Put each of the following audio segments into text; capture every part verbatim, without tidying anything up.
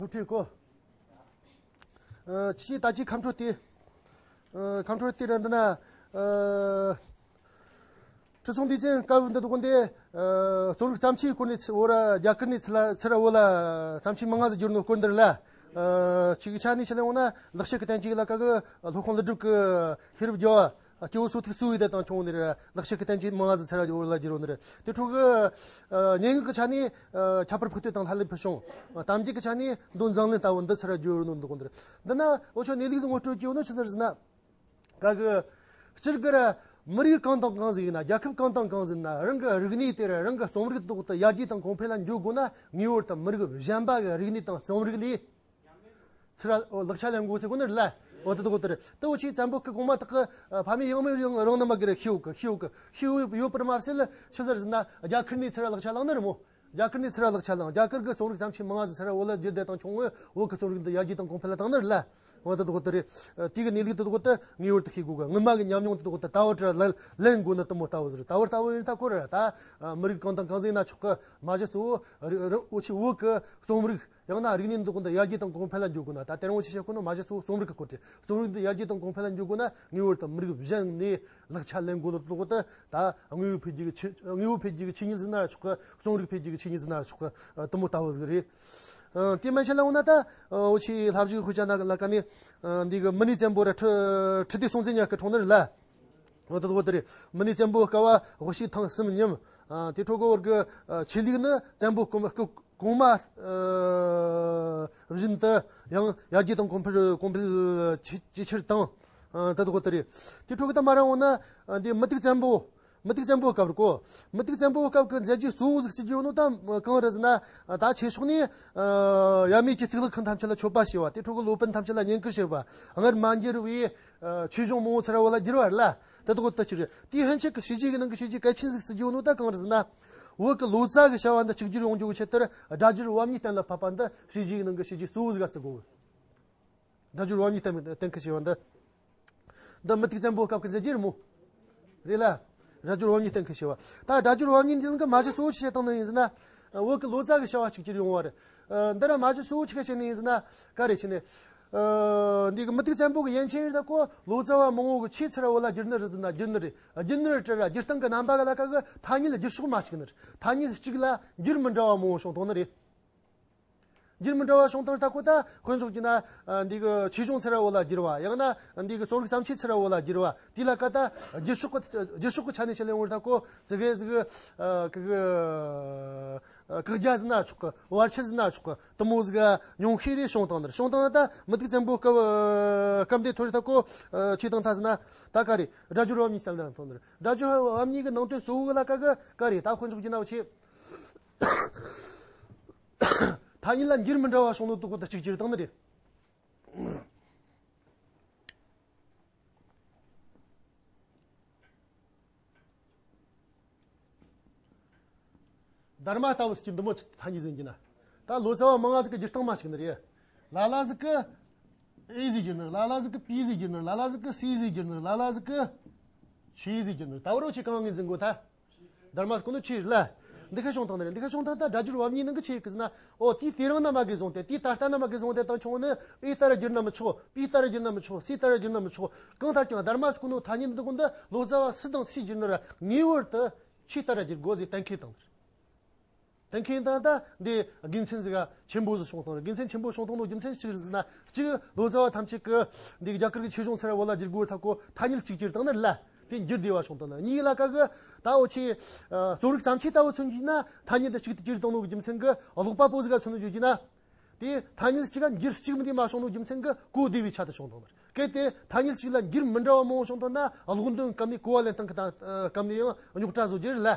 ཐུགས་ཁྲོས་གོ། ཨ། ཁྱེད་ད་ཅི་ཁམས་ཁྲོ་དེ། ཨ། ཁམས་ཁྲོ་དེ་ར་འདི་ན། ཨ། ཁྲི་སྲོང་ལྡེ་བཙན་སྐབས་འདི་དགོན་དེ། ཨ། རྩོམ་རིག་བརྩམས་ཆོས་སྐོར་ནས་ཚི་བོ་ར་རྒྱ་གར་ནས་ཚི་ལ་ཚི་ར་བོ་ལ་བརྩམས་ཆོས་མང་ང་ཟིག་བསྒྱུར་ནོ་སྐོར་འདིར་ལ། ཨ། ཆི་གི་ཆ་ནས་ཆི་ལ་འོང་ན་ལེགས་བཤད་ཀྱི་བསྟན་བཅོས་ལ་ཀ་གི་སློབ་དཔོན་ཀླུ་སྒྲུབ་ཀྱི་ཤེས་རབ་རྒྱལ་བ། སྐྱེ་བོ་སོ་ཐུག་སུ་ཡི་དེ་དང་ཆུང་ནི་རེད། ལེགས་བཤད་ཀྱི་བསྟན་བཅོས་མང་ང་ཟིག་ཚར་ཡོད་ལ་བསྒྱུར་ནི་རེད། དེ་ཕྲུ་གུ། ཨ། སྙན་ངག་གི་ཆ་ནས། ཨ། ཁྱད་པར་འཕགས་བསྟོད་དང་ལྷ་ལས་ཕུལ་བྱུང་། གཏམ་རྒྱུད་ཀྱི་ཆ་ནས་མདོ་མཛངས་བླུན་ལྟ་བུ་འདི་ཚར་བསྒྱུར་ནོ་འདུག་གོ་འདིར། འདི་ན་འུ་ཆོ་གནས་ལུགས་ཟིག་ངོ་སྤྲོད་ཀྱི་ཡོད་ནོ་ཆི་ཟེར་ཟེར་ན། ག་གི། སྤྱིར་གི་ར། མི་རིགས་གང་དང་གང་ཟིག་ཡིན་ན། རྒྱལ་ཁབ་གང་དང་གང་ཟིག་ཡིན་ན། རང་གི་རིག་གནས་དེ་ར་རང་གི་རྩོམ་རིག་ཐོག་ཏུ་ཡར་རྒྱས་དང་གོང་འཕེལ་ལ་འགྱོ་དགོས་ན། ངེས་པར་དུ་མི་རིགས་གཞན་པ་གི་རིག་གནས་དང་རྩོམ་རིག་ལས། ཚུར་ལག་ཆ་ལེན་དགོས་ཟེར་གོ་ནི་རེད་ལ། འོ་དེ་དག་དེ་རེད། དེ་འུ་ཆོའི་བཙན་པོ་སྐུ་གོང་མ་དག་གི་ཕ་མེས་ཡང་མེས་རང་རང་ན་མ་གི་རེད། ཤེས་ཡོད་གི། ཤེས་ཡོད་གི། ཤེས་ཡོད་ཡོད་པར་མ་ཟད་ལ་ཆི་ཟེར་ཟེར་ན། རྒྱ་གར་ནས་ཚུར་ལག་ཆ་བླངས་ནི་རེད་མོ། རྒྱ་གར་ནས་ཚུར་ལག་ཆ་བླངས། རྒྱ་གར་གི་རྩོམ་རིག་བརྩམས་ཆོས་མང་ང་ཟིག་ཚུར་བོད་ལ་བསྒྱུར་ཏེ་དང་ཆུང་བོས་བོད་གི་རྩོམ་རིག་འདི་ཡར་རྒྱས་དང་གོང་འཕེལ་ལ་བཏང་ནི་རེད་ལ། འོ་དེ་དག་དེ་རེད། དེ་གི་གནས་ལུགས་དེ་དག་དེ་ངེས་པར་དུ་ཤེས་དགོས་གི། སྔོན་མ་གི་ཉམས་མྱོང་དེ་དག་དེ་ད་བར་དུ་ལེན་ལེན་དགོས་ནི་དེ་མོ་ལྟ་བུ་ཟིག་རེད། ད་བར་ལྟ་བུ་ཡིན་ད་ཁོ་ར་ད། ཨ། མི་རིགས་གང་དང་གང་ཟིག་ཡིན་ན་ཆོག་གི། མ་གཞི་གཙོ་བོ་རི་རི་འུ་ཆོའི་བོད་གི་རྩོམ་རིག་ཡང་ན་རིག་གནས་འདི་དག་འདི་ཡར་རྒྱས་དང་གོང་འཕེལ་ལ་འགྱོ་དགོས་ན། ད་དེ་རིང་འུ་ཆོས་བཤད་གོ་ནོ་མ་གཞི་གཙོ་བོ་རྩོམ་རིག་གི་སྐོར་རེད། རྩོམ་རིག་འདི་ཡར་རྒྱས་དང་གོང་འཕེལ་ལ་འགྱོ་དགོས་ན། ངེས་པར་དུ་མི་རིགས་གཞན་ནས་ལག་ཆ་ལེན་དགོས་ནོ་དེ་དག་དེ་ད་དངོས་པོ་འཕེལ་རྒྱས་ཀྱི་ཆོས། དངོས་པོ་འཕེལ་རྒྱས་ཀྱི་ཆོས་ཉིད་ཟེར་ན་ར་ཆོག་གི། རྩོམ་རིག་འཕེལ་རྒྱས་ཀྱི་ཆོས་ཉིད་ཟེར་ན་ར་ཆོག་གི། དེ་མོ་ལྟ་བུ་ཟིག་རེད། ཨ། དེ་མན་ཆད་ལ་འོང་ན་ད། ཨ། འུ་ཆོའི་ལྷ་བཞུགས་དཔེ་ཆ་ནང་ལ་ཀ་ནས། ཨ། འདི་གི་མི་ནི་བཙན་པོ་ར་ཁྲི་ཁྲི་ལྡེ་སྲོང་བཙན་གཉིས་ཀྱི་འཁྲུངས་ནི་རེད་ལ། འོ་དེ་དག་དེ་རེད། མི་ནི་བཙན་པོ་སྐབས་བ་དབུ་བཞུགས་ཐེངས་གསུམ་ཉམས། ཨ། དེ་ཕྲུ་གུ་བར་གི། ཨ། ཆོས་ལུགས་ནི་བཙན་པོ་གོང་སྐུ་གོང་མ། ཨ། བཞིན་དུ་ཡང་ཡར་རྒྱས་དང་གོང་འཕེལ་གོང་འཕེལ་ཇེ་ཇེ་ཆེར་བཏང་། ཨ། དེ་དག་དེ་རེད། དེ་ཕྲུ་གུ་ད་མ་ར་འོང་ན། ཨ། འདི་མུ་ཏིག་བཙན་པོ། མུ་ཏིག་བཙན་པོ་སྐབས་རེད་གོ། མུ་ཏིག་བཙན་པོ་སྐབས་ཀྱི་མཛད་རྗེས་གཙོ་བོ་ཟིག་བརྩི་རྒྱུ་ཡོད་ནོ་ད་གང་རེད་ཟེར་ན། ད་ཆོས་ཕྱོགས་ནས། ཨ། ཡབ་མེས་ཀྱི་གཙུག་ལག་ཁང་ཐམས་ཅད་ལ་མཆོད་པ་ཞུས་པ། དེ་ཕྲུ་གུ་སློབ་དཔོན་ཐམས་ཅད་ལ་བསྙེན་བཀུར་ཞུས་པ། སྔར་མ་འགྱུར་བའི། ཨ། ཆོས་གཞུང་མང་བོ་ཚུར་བོད་ལ་བསྒྱུར་བ་རེད་ལ། དེ་དག་དེ་ཆི་རེད། དེའི་ཕན་ཆད་ཀྱི་བྱས་རྗེས་ཀྱི་ནང་གི་བྱས་རྗེས་གལ་ཆེན་ཟིག་བརྩི་རྒྱུ་ཡོད་ནོ་ད་གང་རེད་ཟེར་ན། བོད་ཀྱི་ལོ་ཙཱ་གི་བྱ་བ་འདི་གཅིག་གྱུར་ཡོང་རྒྱུ་གི་ཆེད་དུ་སྒྲ་སྒྱུར་བམ་གཉིས་གཏན་ལ་ཕབ་པ་འདི་བྱས་རྗེས་ཀྱི་ནང་གི་བྱས་རྗེས་གཙོ་བོ་ཟིག་བརྩི་དགོས། སྒྲ་སྒྱུར་བམ་གཉིས་གཏན་གཏན་འཁེལ་བྱས་པ་འདི། འདི་མུ་ཏིག་བཙན་པོ་སྐབས་ཀྱི་མཛད་རྗེས་རེད་མོ། རེད་ལ། སྒྲ་སྒྱུར་བམ་གཉིས་གཏན་འཁེལ་བྱས་པ། ད་སྒྲ་སྒྱུར་བམ་གཉིས་འདི་ནང་གི་མ་གཞི་གཙོ་བོ་ཆི་བྱས་བཏང་ནི་ཡིན་ཟེར་ན། བོད་ཀྱི་ལོ་ཙཱ་གི་བྱ་བ་གཅིག་གྱུར་ཡོང་བ་རེད། འདི་ར་མ་གཞི་གཙོ་བོ་ཆི་ག་བྱས་ནི་ཡིན་ཟེར་ན། ག་རེ་བྱས་ནི། འདི་གི་མུ་ཏིག་བཙན་པོ་གི་ཡན་ཆད་རེད་ད་ཁོ། ལོ་ཙཱ་བ་མང་བོ་གི་ཆོས་ཚུར་བོད་ལ་བསྒྱུར་ནི་རེད་ཟེར་ན་བསྒྱུར་ནི་རེད། བསྒྱུར་ནི་རེད་དྲ་ར་བསྒྱུར་སྟངས་གི་རྣམ་པ་ག་ལ་ཀ་གི་ཐ་སྙད་བསྒྱུར་ཕྱོགས་མ་གཅིག་ནི་རེད། ཐ་སྙད་གཅིག་ལ་འགྱུར་མི་འདྲ་བ་མང་བོ་བྱུང་བཏང་ནི་རེད། འགྱུར་མི་འདྲ་བ་བྱུང་བཏང་ད་ཁོ་ད་དཔེ་འཇོག་རྒྱུ་ན། ཨ། འདི་གི་ཆོས་གཞུང་ཚུར་བོད་ལ་བསྒྱུར་བ། ཡང་ན་འདི་གི་རྩོམ་རིག་བརྩམས་ཆོས་ཚུར་བོད་ལ་བསྒྱུར་བ། དེ་ལ་ཀ་ད་བསྒྱུར་ཕྱོགས་ཀྱི་བསྒྱུར་ཕྱོགས་ཀྱི་ཆ་ནས་བཤད་ལེ་འོང་ད་ཁོ་ཙི་གེ་ཙི་གེ། ཨ། ཀ་གི། ཨ། བཀག་རྒྱ་ཟེར་ན་ཆོག་གི། བར་ཆད་ཟེར་ན་ཆོག་གི། དེ་མོ་ཟིག་ཉུང་ཤས་རེ་བྱུང་བཏང་ནི་རེད། བྱུང་བཏང་ན་ད་མུ་ཏིག་བཙན་པོ་སྐབས་སྐབས་འདི་ཐོར་ད་ཁོ། ཨ། ཆི་བཏང་ཐལ་ཟེར་ན། ད་ག་རེ། སྒྲ་སྒྱུར་བམ་གཉིས་གཏན་ལ་ཕབ་ནི་རེད། སྒྲ་སྒྱུར་བམ་གཉིས་ཀྱི་ནང་དོན་གཙོ་བོ་ལ་ཀ་གི་ག་རེ། ད་དཔེ་འཇོག་རྒྱུ་ན་འུ་ཆོས། ཐ་སྙད་ལ་འགྱུར་མི་འདྲ་བ་བྱུང་ནོ་དེ་ཁོ་ད་གཅིག་གྱུར་བཏང་ནི་རེད། དྷརྨ་ལྟ་བུ་ཟེར་གྱི་འདི་མོ་ཐ་སྙད་ཟིན་གྱི་ན། ད་ལོ་ཙཱ་བ་མང་ང་ཟིག་གི་བསྒྱུར་སྟངས་མ་གཅིག་ནི་རེད། ལ་ལ་ཟིག་གི་ཨེ་ཟིག་བསྒྱུར་ནི། ལ་ལ་ཟིག་གི་པི་ཟིག་བསྒྱུར་ནི། ལ་ལ་ཟིག་གི་སི་ཟིག་བསྒྱུར་ནི། ལ་ལ་ཟིག་གི་ཆི་ཟིག་བསྒྱུར་ནི། ད་བར་འུ་ཆོས་གང་ངོས་འཛིན་དགོས་ད། དྷརྨ་ཟེར་གོ་ནོ་ཆི་རེད་ལ། འདི་ཁ་བྱུང་བཏང་ནི་རེད། འདི་ཁ་བྱུང་བཏང་ད་སྒྲ་སྒྱུར་བམ་གཉིས་ནང་གི་ཆི་ཡོད་གི་ཟེར་ན། ཨོ་དེ་དེ་རིང་ནས་མ་གི་བཟུང་སྟེ། དེ་ད་ལྟ་ནས་མ་གི་བཟུང་སྟེ་དང་ཆུང་ནི་ཨེ་ལྟར་བསྒྱུར་ན་མི་ཆོག་པི་ལྟར་བསྒྱུར་ན་མི་ཆོག་སི་ལྟར་བསྒྱུར་ན་མི་ཆོག་གང་ལྟར་ཀྱང་དྷརྨ་ཟེར་གོ་ནོ་ཐ་སྙད་འདི་ཀུན་ཏུ་ལོ་ཙཱ་བ་སུ་དང་སུས་བསྒྱུར་ན་ར་ངེས་པར་དུ་ཆོས་ལྟར་བསྒྱུར་དགོས་ཟེར་གཏན་འཁེལ་བཏང་ནི་རེད། གཏན་འཁེལ་བཏང་ད་འདི་དགེ་མཚན་ཟིག་ག་ཆེན་པོ་ཟིག་བྱུང་བཏང་ནི་རེད། དགེ་མཚན་ཆེན་པོ་བྱུང་བཏང་ནོ་རྒྱུ་མཚན་གཅིག་རེད་ཟེར་ན། གཅིག་ལོ་ཙཱ་བ་ཐམས་ཅད་ཀྱིས་འདི་རྒྱ་གར་གྱི་ཆོས་གཞུང་ཚུར་བོད་ལ་བསྒྱུར་དགོས་ཐག་གོ་ཐ་སྙད་གཅིག་གྱུར་བཏང་ནི་རེད་ལ། དེ་འགྱུར་བདེ་བ་བྱུང་བཏང་ན། གཉིས་ལ་ཀ་གི་ད་འུ་ཆོས། ཨ། རྩོམ་རིག་བརྩམས་ཆོས་ལྟ་བུ་མཚོན་རྒྱུ་ན་ཐ་སྙད་འདི་གཅིག་ཏུ་གྱུར་བཏང་ནོ་གི་རྒྱུ་མཚན་གྱིས། ཀློག་པ་པོ་ཟིག་ག་མཚོན་ནོ་བརྗོད་རྒྱུ་ན། དེ་ཐ་སྙད་གཅིག་ག་འགྱུར་གཅིག་མིན་དེ་མ་བྱུང་ནོ་རྒྱུ་མཚན་གྱིས་གོ་བདེ་བའི་ཆ་དུ་བྱུང་བཏང་ནི་རེད། གལ་ཏེ་ཐ་སྙད་གཅིག་ལ་འགྱུར་མི་འདྲ་བ་མང་བོ་བྱུང་བཏང་ན་ཀློག་འདོན་སྐབས་ནས་གོ་བ་ལེན་སྟངས་ཀྱི་སྟངས་སྐབས་ནས་ཡང་རྙོག་དྲ་བཟོ་རྒྱུ་རེད་ལ།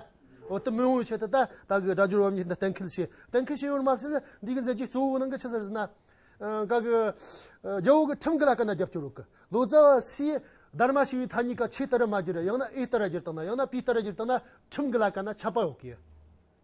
འོ་དེ་མི་ཡོང་བའི་ཆེད་དུ་ད་ད་གི་སྒྲ་སྒྱུར་བམ་གཉིས་འདི་གཏན་འཁེལ་བྱས། གཏན་འཁེལ་བྱས་ཡོད་མ་ཟད་འདི་གི་མཛད་རྗེས་གཙོ་བོ་ནང་གི་ཆི་ཟེར་ཟེར་ན། ཨ། ག་གི། ཨ། རྒྱལ་པོ་གི་ཁྲིམས་གི་ལ་ཀ་ན་རྒྱབ་སྐྱོར་ཡོད་གི། ལོ་ཙཱ་བ་སུས་དྷརྨ་ཞེས་པའི་ཐ་སྙད་ཀ་ཆོས་ལྟར་མ་བསྒྱུར། ཡང་ན་ཨེ་ལྟར་བསྒྱུར་བཏང་ན། ཡང་ན་པི་ལྟར་བསྒྱུར་བཏང་ན་ཁྲིམས་གི་ལ་ཀ་ན་ཆད་པ་ཡོད་གི།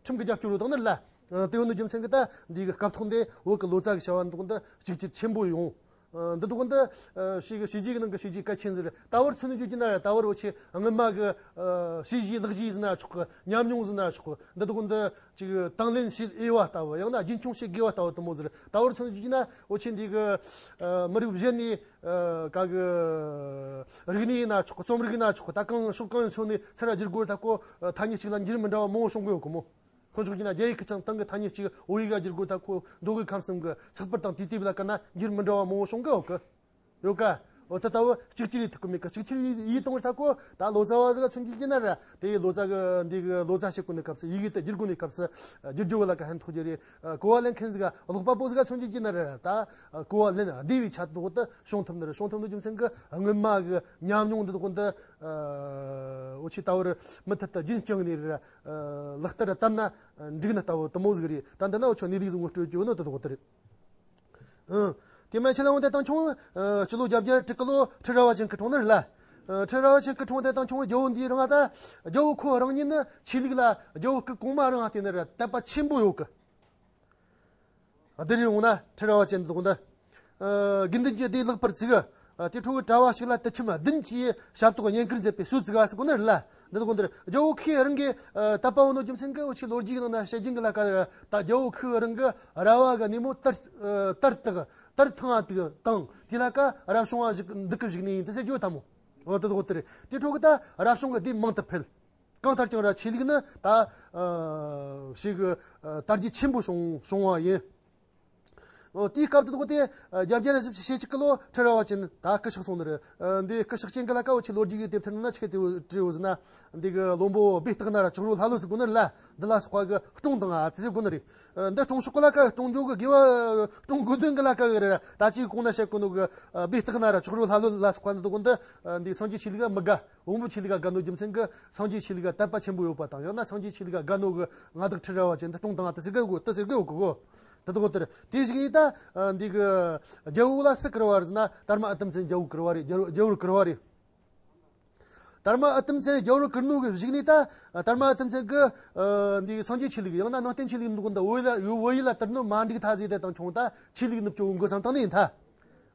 ཁྲིམས་གི་རྒྱབ་སྐྱོར་ཡོད་དང་ནི་ལ། ཨ། དེ་ཡོད་ནི་རྒྱུ་མཚན་གྱིས་ད་འདི་གི་སྐབས་ཐོག་འདི་བོད་ཀྱི་ལོ་ཙཱ་གི་བྱ་བ་འདུག་འདི་གཅིག་གྱུར་ཆེན་པོ་ཡོང་ ཨ། འདི་དག་འདི། ཨ། ཞིག་བྱས་རྗེས་ཀྱི་ནང་གི་བྱས་རྗེས་གལ་ཆེན་ཟེར། ད་བར་མཚོན་རྒྱུ་གྱི་ན་ར། ད་བར་འུ་ཆོས་སྔོན་མ་གི། ཨ། བྱས་རྗེས་ལེགས་རྗེས་ཟེར་ན་ཆོག་གི། ཉམས་མྱོང་ཟེར་ན་ཆོག་གི། འདི་དག་འདི་ཅིག་དང་ལེན་བྱེད་འོས་པ་ལྟ་བུ། ཡང་ན་རྒྱུན་འཁྱོངས་བྱེད་དགོས་པ་ལྟ་བུ་དེ་མོ་ཟེར། ད་བར་མཚོན་རྒྱུ་གྱི་ན་འུ་ཆོས་འདི་གི། ཨ། མི་རིགས་གཞན་ནས། ཨ། ག་གི་རིག་གནས་ཡིན་ན་ཆོག་གི། རྩོམ་རིག་ཡིན་ན་ཆོག་གི། ད་གང་ཕྱོགས་གང་ཡིན་མཚོན་ནས་ཚུར་བསྒྱུར་དགོས། ད་ཁོ་ཐ་སྙད་གཅིག་ལ་འགྱུར་མི་འདྲ་བ་མང་བོ་བྱུང་གི་ཡོད་གི་མོ། དཀོན་མཆོག་གིས་ན་རྒྱ་ཡིག་གི་ཅང་ཏང་གི་ཐ་སྙད་གཅིག་བོད་ཡིག་ག་བསྒྱུར་དགོས། ད་ཁོ་མདོ་དབུས་ཁམས་གསུམ་གི་ཚགས་པར་དང་དུས་དེབ་ལ་ཀ་ན་འགྱུར་མི་འདྲ་བ་མང་བོ་བྱུང་གི་ཡོད་གི། ཡོད་ག། འོ་ད་ལྟ་བུ་གཅིག་གྱུར་ཡིག་ཐོག་གི་མེད་གི། གཅིག་གྱུར་ཡིག་ཡིག་གཏོང་བར་ད་ཁོ་ད་ལོ་ཙཱ་བ་ཟིག་ག་མཚོན་རྒྱུ་གྱི་ན་ར། དེ་ལོ་ཙཱ་གི་འདི་གི་ལོ་ཙཱ་བྱེད་གོ་ནི་སྐབས་སུ། ཡི་གེ་དེ་བསྒྱུར་གོ་ནི་སྐབས་སུ། བསྒྱུར་རྒྱུ་བོ་ལ་ཀ་ཕན་ཐོགས་རྒྱུ་རེད། གོ་བ་ལེན་མཁན་ཟིག་ག། ཀློག་པ་པོ་ཟིག་ག་མཚོན་རྒྱུ་གྱི་ན་ར། ད་གོ་བ་ལེན་བདེ་བའི་ཆ་དེ་དག་ཏུ་བྱུང་ཐུབ་ནི་རེད། བྱུང་ཐུབ་ནི་རྒྱུ་མཚན་གི་སྔོན་མ་གི་ཉམས་མྱོང་འདི་དག་འདི། འུ་ཆོས་ད་བར་མུ་མཐུད་དུ་རྒྱུན་བསྐྱངས་ནས་ར། ཨ། ལག་བསྟར་བཏབ་ན་འགྲིག་ནི་ལྟ་བུ་དེ་མོ་ཟིག་རེད། ད་འདི་ན་འུ་ཆོ་གནས་ལུགས་ཟིག་ངོ་སྤྲོད་རྒྱུ་ནི་དེ་དག་དེ་རེད། ཨང་། དེ་མ་ཆེ་ལ་འོང་དེ་དང་ཁྱོད། ཨ། སྤྱི་ལོ་བརྒྱད་བརྒྱ་དྲུག་གི་ལོ་ཁྲི་རལ་པ་ཅན་གི་འཁྲུངས་ནི་རེད་ལ། ཨ། ཁྲི་རལ་པ་ཅན་གི་འཁྲུངས་དེ་དང་ཁྱོད་རྒྱལ་པོ་འདིའི་རིང་ད། རྒྱལ་པོ་ཁོ་རང་ཉིད་ནི་ཆོས་ལུགས་ལ། རྒྱལ་པོ་སྐུ་གོང་མ་རང་བལྟས་ན་ར་དད་པ་ཆེན་པོ་ཡོད་གི། ཨ། དེ་རིང་འོང་ན་ཁྲི་རལ་པ་ཅན་དེ་དག་འདི། ཨ། དགེ་འདུན་གྱི་སྡེ་ལེགས་པར་བཙུགས། ཨ། དེ་འཕྲོ་གི་གྲྭ་བ་གཅིག་ལ་དུད་ཁྱིམ་བདུན་གྱི་ཞབས་ཏོག་བསྙེན་བཀུར་མཛད་པའི་སྲོལ་བཙུགས་པ་ཟེར་གོ་ནི་རེད་ལ། འདི་དག་འདིར་རྒྱལ་པོ་ཁོས་རང་གི། ཨ། དད་པ་བོ་ནོ་རྒྱུ་མཚན་གི་འུ་ཆོས་ལོ་རྒྱུས་ཀྱི་ནང་ན་བཤད་རྒྱུན་གི་ལ་ཀ་ར། ད་རྒྱལ་པོ་ཁོས་རང་གི་ར་བ་གི་སྣེ་མོ་དར། ཨ། དར་དག་དར་ཐང་ང་དེ་དང་དེ་ལ་ཀ་རབ་བྱུང་བ་ཞིག་འདུག་གི་བཞུགས་ནི་ཡིན་དེ་ཟེར་རྒྱུ་ད་མོ། འོ་དེ་དག་དེ་རེད། དེ་འཕྲོ་གི་ད་རབ་བྱུང་གི་སྡེ་མང་དུ་འཕེལ། གང་ལྟར་ཀྱང་ར་ཆོས་ལུགས་ནི་ད། ཨ། ཞིག་གི། ཨ། དར་རྒྱས་ཆེན་པོ་བྱུང་བྱུང་བ་ཡིན། འོ། དེའི་སྐབས་དེ་དག་དེ། ཨ། བརྒྱད་བརྒྱ་ར་བཞི་བཅུ་ཞེ་གཅིག་གི་ལོ་ཁྲི་རལ་པ་ཅན་ད་སྐུ་གཤེགས་སོང་ནི་རེད། ཨ། འདི་སྐུ་གཤེགས་རྐྱེན་གི་ལ་ཀ་འུ་ཆོས་ལོ་རྒྱུས་ཀྱི་དེབ་ཐེར་ནང་ན་ཆི་གེ་དེ་བྲིས་ཡོད་ཟེར་ན། འདི་གི་བློན་པོ་སྦས་སྟག་ན་ར་ཅོག་རོ་ལྷ་ལོ་ཟེར་གོ་ནི་རེད་ལ། འདི་ལ་སོགས་པ་གི་སྲུང་དང་ཨ་ཙི་ཟེར་གོ་ནི་རེད། ཨ། འདི་སྲུང་ཕྱོགས་གི་ལ་ཀ་སྲུང་རྒྱུ་གི་དགེ་བ། སྲུང་དགོས་དོན་གི་ལ་ཀ་གི་རེད། ད་ཅིག་གོང་ན་བཤད་གོ་ནོ་གི། ཨ། སྦས་སྟག་ན་ར་ཅོག་རོ་ལྷ་ལོ་ལ་སོགས་པ་འདི་དག་འདི། ཨ། འདི་སངས་རྒྱས་ཆོས་ལུགས་ག་མི་དགའ། བོན་པོ་ཆོས་ལུགས་ག་དགའ་ནོ་རྒྱུ་མཚན་གི་སངས་རྒྱས་ཆོས་ལུགས་ག་དད་པ་ཆེན་པོ་ཡོད་པ་དང་། ཡང་ན་སངས་རྒྱས་ཆོས་ལུགས་ག་དགའ་ནོ་གི་མངའ་བདག་ཁྲི་རལ་པ་ཅན་དེ་སྲུང་དང་ཨ་ཙི་ཟེར་གོ་དེ་ཟེར་གོ་གོ། དེ་དག་འདིར་དེ་བཞིན་ནི་ད། ཨ། འདི་གི་རྒྱལ་པོ་ལ་སུ་བཀུར་བ་རེད་ཟེར་ན། དར་མ་ཨི་ཏམ་ཅན་རྒྱལ་པོ་བཀུར་བ་རེད། རྒྱལ་རྒྱལ་པོར་བཀུར་བ་རེད། དར་མ་ཨི་ཏམ་ཅན་རྒྱལ་པོར་བཀུར་ནོ་གི་བཞིན་ནི་ད། ཨ། དར་མ་ཨི་ཏམ་ཅན་གི། ཨ། འདི་གི་སངས་རྒྱས་ཆོས་ལུགས་ཡང་ན་ནང་བསྟན་ཆོས་ལུགས་འདི་གོ་འདི་བོད་ཡིག་ལ་བོད་ཡིག་ལ་བསྒྱུར་ནོ་མ་འགྲིག་ཐ་ཟེར་དེ་དང་ཁྱོད་ད་ཆོས་ལུགས་ནུབ་ཅོ་འགོ་ཚང་བཏང་ནི་ཡིན་ཐ།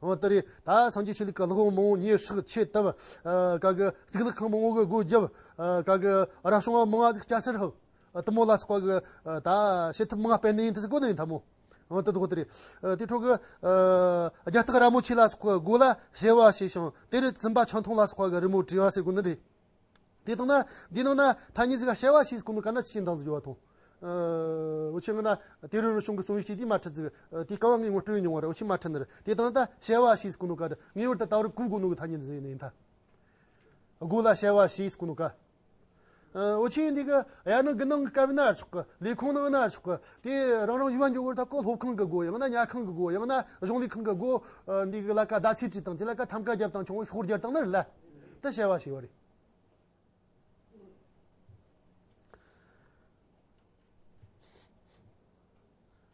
འོ་དེ་རེད། ད་སངས་རྒྱས་ཆོས་ལུགས་ཀྱི་ལྷ་ཁང་མང་བོ་ཉེར་ཧྲག་ཆེ་བཏབ། ཨ། ག་གི་གཙུག་ལག་ཁང་མང་བོ་གི་སྒོ་བརྒྱབ། ཨ། ག་གི་རབ་བྱུང་བ་མང་བ་ཟིག་སྐྱ་སེར་ཧབ། ཨ། དེ་མོ་ལ་སོགས་པ་གི། ཨ། ད་བྱེད་ཐབས་མང་བ་སྤེལ་ནི་ཡིན་དེ་ཟེར་གོ་ནི་ཡིན་ཐ་མོ། འོ་དེ་དག་དེ་རེད། ཨ། དེ་འཕྲོ་གི། ཨ། རྒྱ་སྟག་ར་མོ་ཆེ་ལ་སོགས་པ་གི་སྒོ་ལ་བྱེ་བ་ཕྱེས་ཤིང་དེར་བཙུན་པ་ཆང་འཐུང་ལ་སོགས་པ་གི་རི་མོ་བྲིས་པ་ཟེར་གོ་ནི་རེད། དེ་དང་ན་འདི་ནང་ན་ཐ་སྙད་ཟིག་ག་བྱེ་བ་ཕྱེས་གོ་ནོ་ག་ན་ཅི་འདང་ཟིག་ཡོད་བ་དང་། ཨ། འུ་ཆོས་ང་ན་དེ་རུ་རུ་བྱུང་གི་རྩོམ་ཡིག་ཅིག་དེ་མ་ཁྲིད་ཟིག་ཨ། དེ་སྐབས་ངས་ངོ་སྤྲོད་མྱོང་བ་རེད། འུ་ཆོས་མ་ཁྲིད་ནི་རེད། དེ་དང་ད་བྱེ་བ་ཕྱེས་གོ་ནོ་ག་རེད། ངེས་པར་དུ་ད་བར་གོ་དགོས་ནོ་གི་ཐ་སྙད་ཟིག་ཡིན་ནི་ཡིན་ད། སྒོ་ལ་བྱེ་བ་ཕྱེས་གོ་ནོ་ག། ཨ། འུ་ཆོས་འདི་གི་ཡར་ནང་དགུན་ནང་གི་སྐབས་ན་ཆོག་གི། ལས་ཁུངས་ནང་ན་ཆོག་གི། དེ་རང་རང་ཡུལ་བ་འཇོག་བར་ཐག་གོ་སློབ་ཁང་གི་སྒོ། ཡང་ན་ཉལ་ཁང་གི་སྒོ། ཡང་ན་གཞུང་ལས་ཁང་གི་སྒོ། ཨ། འདི་གི་ལ་ཀ་ཟླ་ཚེས་བྲིས་དང་དེ་ལ་ཀ་ཐམ་ཀ་བརྒྱབ་དང་ཆུང་བོ་ཤོག་སྦྱར་དང་ནི་རེད་ལ། དེ་བྱེ་བ་ཕྱེ་བ་རེད།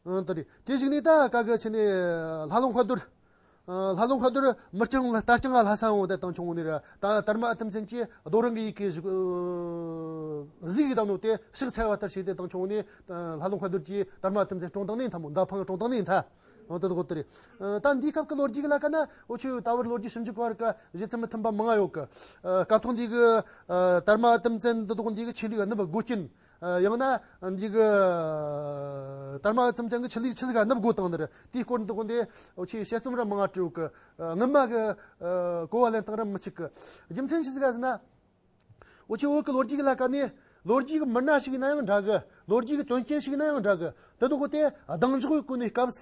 ཨང་། དེ་རེད། དེ་བཞིན་ནི་ད་ག་གི་ཆེ་ནི་ལྷ་ལུང་དཔལ་རྡོར། ཨ། ལྷ་ལུང་དཔལ་རྡོར་མི་རྐྱང་ལ་རྟ་རྐྱང་ལ་ལྷ་ས་འོང་དེ་དང་ཆུང་ནི་ར། ད་དར་མ་ཨི་ཏམ་ཅན་གྱིས་རྡོ་རིང་གི་ཡི་གེ་བཞུགས། གཟིགས་དང་ནོ་དེ་ཕྱག་འཚལ་བ་ལྟར་བྱས་དེ་དང་ཆུང་ནི། ཨ། ལྷ་ལུང་དཔལ་རྡོར་གྱིས་དར་མ་ཨི་ཏམ་ཅན་བཀྲོངས་བཏང་ནི་ཐ་མོ། མདའ་འཕང་བཀྲོངས་བཏང་ནི་ཐ། འོ་དེ་དག་དེ་རེད། ཨ། ད་འདིའི་སྐབས་ཀྱི་ལོ་རྒྱུས་ཀྱི་ལ་ཀ་ན་འུ་ཆོས་ད་བར་ལོ་རྒྱུས་ཞིབ་འཇུག་བར་ཀ་བཞེད་ཚུལ་མི་མཐུན་པ་མང་ང་ཡོད་གི། ཨ། སྐབས་ཐོག་འདི་གི། ཨ། དར་མ་ཨི་ཏམ་ཅན་འདི་དག་འདི་གི་ཆོས་ལུགས་ནུབ་དགོས་རྐྱེན། ཨ། ཡང་ན་འདི་གི། ཨ། དར་མ་ཨི་ཏམ་ཅན་གི་ཆོས་ལུགས་ཆི་ཟིག་ག་ནུབ་དགོས་བཏང་ནི་རེད། དེའི་སྐོར་འདི་དག་འདི་འུ་ཆོས་དཔྱད་རྩོམ་ར་མང་ང་བྲིས་ཡོད་གི། ཨ། སྔོན་མ་གི། ཨ། གོ་བ་ལེན་སྟངས་ར་མི་གཅིག་གི། རྒྱུ་མཚན་ཆི་ཟིག་ག་ཟེར་ན། འུ་ཆོས་བོད་ཀྱི་ལོ་རྒྱུས་ཀྱི་ལ་ཀ་ནས་ལོ་རྒྱུས་ཀྱི་མི་སྣ་ཞིག་ཡིན་ན་ཡང་འདྲ་གི། ལོ་རྒྱུས་ཀྱི་དོན་རྐྱེན་ཞིག་ཡིན་ན་ཡང་འདྲ་གི། དེ་དག་གོ་དེ་གདེང་འཇོག་གི་གོ་ནས་སྐབས་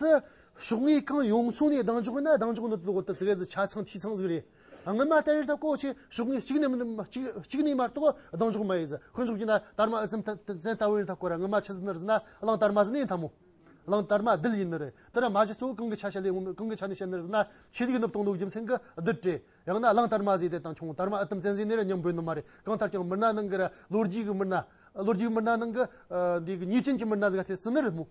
སུ་ཕྱོགས་ངོས་གང་ཡོང་སོང་ནས་གདེང་འཇོག་ཡིན་ན། གདེང་འཇོག་ནི་དེ་དག་གོ་དེ་ཙི་གེ་ཟིག་ཆ་ཚང་འཐུས་ཚང་ཟིག་རེད། སྔོན་མ་ལྟ་ཡིན་ད་ཁོ་ཆོས་ཕྱོགས་ངོས་གཅིག་ནས་མིན་གཅིག་གཅིག་ནས་མ་གཏོགས་གདེང་འཇོག་མ་ཡིན་ཟིག་དཀོན་མཆོག་གིས་ན་དར་མ་ཨི་ཏམ་ཅན་ལྟ་བུ་ཡིན་ད་ཁོ་ར། སྔོན་མ་ཆི་ཟིག་ནི་རེད་ཟེར་ན་གླང་དར་མ་ཟིག་ནི་ཡིན་ད་མོ། གླང་དར་མ་རྡུལ་ཡིན་ནི་རེད། དེ་ར་མ་གཞི་གཙོ་བོ་གང་གི་ཆ་བཤད་ལས་གང་གི་ཆ་ནས་བཤད་ནི་རེད་ཟེར་ན། ཆོས་ལུགས་ནུབ་བཏང་ནོ་རྒྱུ་མཚན་གི་རྡུལ་ཏྲེ། ཡང་ན་གླང་དར་མ་ཟིག་དེ་དང་ཆུང་དར་མ་ཨི་ཏམ་ཅན་ཟིག་ནི་ར་མཉམ་འབོད་ནི་མ་རེད། གང་ལྟར་ཀྱང་མི་སྣ་ནང་གི་ར་ལོ་རྒྱུས་ཀྱི་མི་སྣ། ལོ་རྒྱུས་མི་སྣ་ནང་གི། ཨ། འདི་གི་ཉེས་ཅན་གྱི་མི་སྣ་ཟིག་ག་དེ་བརྩི་ནི་རེད་མོ།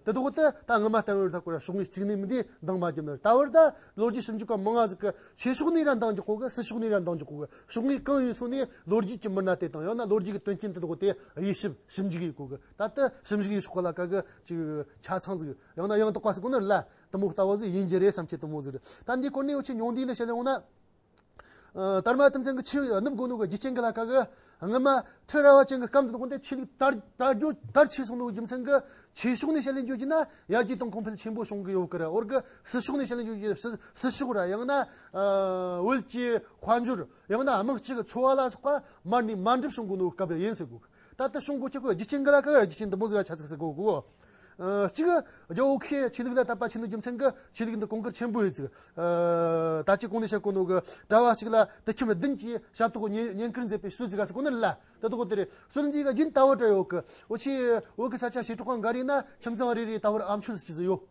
དེ་དག་དེ་ད་སྔ་མ་ལྟ་བུར་ད་ཁོ་ར་ཕྱོགས་སྔས་གཅིག་ནས་མི་འདི་འདང་མ་རྒྱབ་ན། ད་བར་ད་ལོ་རྒྱུས་ཞིབ་འཇུག་པ་མང་ང་ཟིག་གི་ཆོས་ཕྱོགས་ནས་ར་འདང་རྒྱག་གོ་གི། སྲིད་ཕྱོགས་ནས་ར་འདང་རྒྱག་གོ་གི། ཕྱོགས་སྔས་གང་ཡིན་སོང་ནས་ལོ་རྒྱུས་ཀྱི་མི་སྣ་དེ་དང་ཡང་ན་ལོ་རྒྱུས་ཀྱི་དོན་རྐྱེན་དེ་དག་དེ་དབྱེ་ཞིབ་ཞིབ་འཇུག་ཡེད་གོ་གི། ད་ལྟ་ཞིབ་འཇུག་ཡེད་ཕྱོགས་ལ་ཀ་གི་ཅིག་ཆ་ཚང་ཟིག་ཡང་ན་ཡང་དག་པ་ཟིག་གོ་ནི་རེད་ལ། དེ་མོ་ལྟ་བུ་ཟིག་ཡིན་རྒྱུ་རེད་བསམ་གྱི་དེ་མོ་ཟིག་རེད། ད་འདི་སྐོར་ནས་འུ་ཆོས་ཉུང་བསྡུས་ནས་བཤད་ལེ་འོང་ན། ཨ། དར་མ་དེ་མཚན་གྱི་ཆོས་ནུབ་དགོས་ནོ་གི་རྒྱུ་རྐྱེན་གྱི་ལ་ཁ་གི། སྔ་མ་ཁྲི་རལ་པ་ཅན་གྱི་སྐབས་འདི་དགོན་དེ་ཆོས་ལུགས་དར་དར་རྒྱས་དར་ཆེ་སོང་ནོ་གི་རྒྱུ་མཚན་གྱི། ཆོས་ཕྱོགས་ནས་བཤད་ལེ་འཇོག་རྒྱུ་ན་ཡར་རྒྱས་དང་གོང་འཕེལ་ཆེན་པོ་བྱུང་གི་ཡོད་གི་ར། འོར་གི་སྲིད་ཕྱོགས་ནས་བཤད་ལེ་འཇོག་རྒྱུ། སྲིད་སྲིད་ཕྱོགས་ར་ཡང་ན། ཨ། བོད་ཀྱི་དཔལ་འབྱོར་ཡང་ན་དམངས་སྤྱི་གི་འཚོ་བ་ལ་སོགས་པ་མར་ནས་མར་འགྲིབ་བྱུང་དགོས་ནོ་སྐབས་ཡིན་ཟེར་གོ། ད་ལྟ་བྱུང་དགོས་ཀྱི་གོ་རྒྱུ་རྐྱེན་གྱི་ལ་ཁ་གི་རྒྱུ་རྐྱེན་འདི་མོ་ཟིག་ཆ་ཚིག་ཟེར་གོ་གོ། ཨ། གཅིག་རྒྱལ་པོ་ཁོས་ཆོས་ལུགས་ལ་དད་པ་ཆེ་ནོ་རྒྱུ་མཚན་གྱི་ཆོས་ལུགས་འདི་གོང་བཀུར་ཆེན་པོ་ཡོད་ཟིག། ཨ། ད་ཅི་གོང་ནས་བཤད་གོ་ནོ་གི་གྲྭ་བ་གཅིག་ལ་དུད་ཁྱིམ་བདུན་གྱི་ཞབས་ཏོག་གི་བསྙེན་བསྙེན་བཀུར་མཛད་པའི་སྲོལ་ཟིག་ག་ཟེར་གོ་ནི་རེད་ལ། དེ་དག་དེ་རེད། སྲོལ་འདི་ག་རྒྱུན་ལྟ་བུ་འདྲ་ཡོད་གི། འུ་ཆོ་བོད་གི་ས་ཆ་ཞེ་དྲག་ག་འགའ་རེ་ན་ཁྱིམ་ཚང་རེ་རེ་ད་བར་ཨ་མཆོད་ཟེར་གྱི་ཟིག་ཡོད།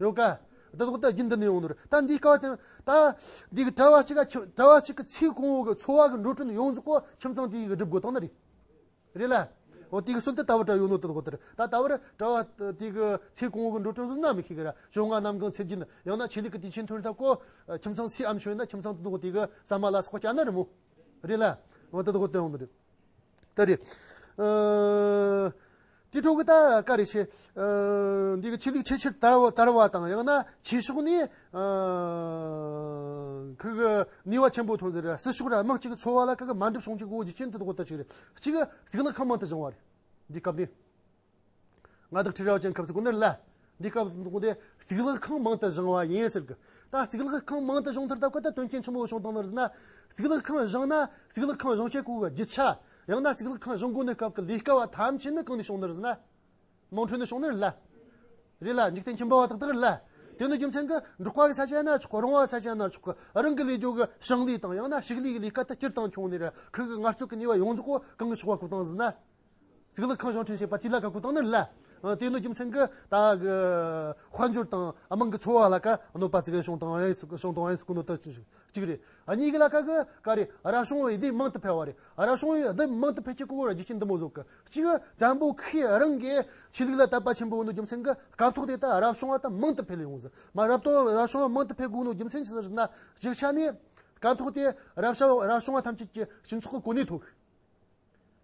ཡོད་ཀ། དེ་དག་ད་རྒྱུན་འདི་ནས་ཡོང་ནི་རེད། ད་འདི་སྐབས་དེ་ད་འདི་གི་གྲྭ་བ་གཅིག་ག་ཁྱིམ་གྲྭ་བ་གཅིག་གི་ཚེ་གང་བོ་གི་འཚོ་བ་གི་འགྲོ་གྲོན་ཡོངས་རྫོགས་གོ་ཁྱིམ་ཚང་དེ་གི་སྒྲུབ་དགོས་བཏང་ནི་རེད། རེད་ལ། འོ་དེ་གི་སྲོལ་དེ་ད་བར་འདྲ་ཡོད་ནོ་དེ་དག་དེ་རེད། ད་ད་བར་གྲྭ་བ་དེ་གི་ཚེ་གང་བོ་གི་འགྲོ་གྲོན་བཟོ་ན་མི་ཤེས་གི་ར། བཅོ་ལྔ་གནམ་གང་ཚེས་བརྒྱད་ཡང་ན་ཆོས་ལུགས་གི་དུས་ཆེན་ཐོན་ཐབས་གོ་ཁྱིམ་ཚང་ཚེ་ཨ་མཆོད་ན་ཁྱིམ་ཚང་དེ་དག་དེ་གི་ཟ་མ་ལ་སོགས་སྐྱ་ན་རེད་མོ། རེད་ལ། འོ་དེ་དག་དེ་ཡོང་ནི་རེད། ད་རེད། ཨ། དེ་འཕྲོ་གི་ད་ག་རེ་ཆེ། ཨ། འདི་གི་ཆོས་ལུགས་ཆེས་ཆེར་དར་བ་དར་བ་དང་ཡང་ན་ཆོས་ཕྱོགས་ནས། ཨ། ཁུ་གི་ནུས་པ་ཆེན་པོ་ཐོན་ཟེར་ར། སྲིད་ཕྱོགས་ར་དམངས་གཅིག་གི་འཚོ་བ་ལ་ཁུ་གི་མ་འགྲུབ་བྱུང་གི་གོ་རྒྱུ་རྐྱེན་དེ་དག་ད་ཅིག་རེད། གཅིག་གི་གཙུག་ལག་ཁང་མང་དུ་བཞེངས་བ་རེད། འདི་སྐབས་ནས། མངའ་བདག་ཁྲི་རལ་པ་ཅན་སྐབས་སུ་གོ་ནི་རེད་ལ། འདི་སྐབས་སུ་གོ་དེ་གཙུག་ལག་ཁང་མང་དུ་བཞེངས་བ་ཡིན་ཟེར་གི། ད་གཙུག་ལག་ཁང་མང་དུ་བཞེངས་ཐུབ་ད་གོ་ད་དོན་རྐྱེན་ཆེན་པོ་བྱུང་བཏང་ནི་རེད་ཟེར་ན། གཙུག་ལག་ཁང་བཞེངས་ན་གཙུག་ལག་ཁང་བཞེངས་བྱེད་གོ་གི་རྒྱུ་ཆ། ཡང་ན་གཙུག་ལག་ཁང་བཞེངས་དགོས་ནི་སྐབས་ཀྱི་ལས་ཀ་བ་ཐམས་ཅད་ནི་གང་ནས་བྱུང་ནི་རེད་ཟེར་ན། དམངས་ཁྲོད་ནས་བྱུང་ནི་རེད་ལ། རེད་ལ། འཇིག་རྟེན་ཁྱིམ་པ་བ་དག་དག་རེད་ལ། དེ་ནི་རྒྱུ་མཚན་གྱི་འབྲོག་པ་གི་ས་ཆ་ཡིན་ན་ཆོག་གི། རོང་བ་ས་ཆ་ཡིན་ན་ཆོག་གི། རང་གི་ལས་རྒྱུ་གི་ཞིང་ལས་དང་ཡང་ན་ཕྱུགས་ལས་གི་ལས་ཀ་དེ་སྤྱིར་བཏང་ཁྱོང་ནི་རེད། ཁུ་གི་ངལ་རྩོལ་གི་ནུས་པ་ཡོངས་རྫོགས་གོ་གང་གི་ཕྱོགས་བ་བཀོད་བཏང་ཟེར་ན། གཙུག་ལག་ཁང་བཞེངས་སྐྲུན་བྱེད་པ་དེ་ལ་ཀ་བཀོད་བཏང་ནི་རེད་ལ། ཨ། དེ་ནི་རྒྱུ་མཚན་གྱི་ད་གི་དཔལ་འབྱོར་དང་དམངས་ཀྱི་འཚོ་བ་ལ་ཀ་གནོད་པ་ཙིག་གེ་བྱུང་བཏང་ཡིན་ཟེར། བྱུང་བཏང་ཡིན་ཟེར་གོ་ནོ་ད་ཅིག་རེད། གཅིག་རེད། ཨ། གཉིས་ཀྱི་ལ་ཀ་གི་ག་རེ་རབ་བྱུང་བའི་སྡེ་མང་དུ་འཕེལ་བ་རེད། རབ་བྱུང་བའི་སྡེ་མང་དུ་འཕེལ་ཆེད་གོ་གོ་ར་རྒྱུ་རྐྱེན་འདི་མོ་ཟོ་གི། གཅིག་བཙན་པོ་ཁོས་རང་གི་ཆོས་ལུགས་ལ་དད་པ་ཆེན་པོ་ཡོད་ནོ་རྒྱུ་མཚན་གྱི་སྐབས་ཐོག་དེ་ད་རབ་བྱུང་བ་ད་མང་དུ་འཕེལ་ཡོང་ཟེར། མ་རབ་ཏུ་རབ་བྱུང་བ་མང་དུ་འཕེལ་དགོས་ནོ་རྒྱུ་མཚན་ཅི་ཟེར་ན། གཅིག་ཆ་ནས་སྐབས་ཐོག་དེ་རབ་བྱུང་རབ་བྱུང་བ་ཐམས་ཅད་ཀྱི་སྤྱི་ཚོགས་ཀྱི་གོ་གནས་མཐོ་གི།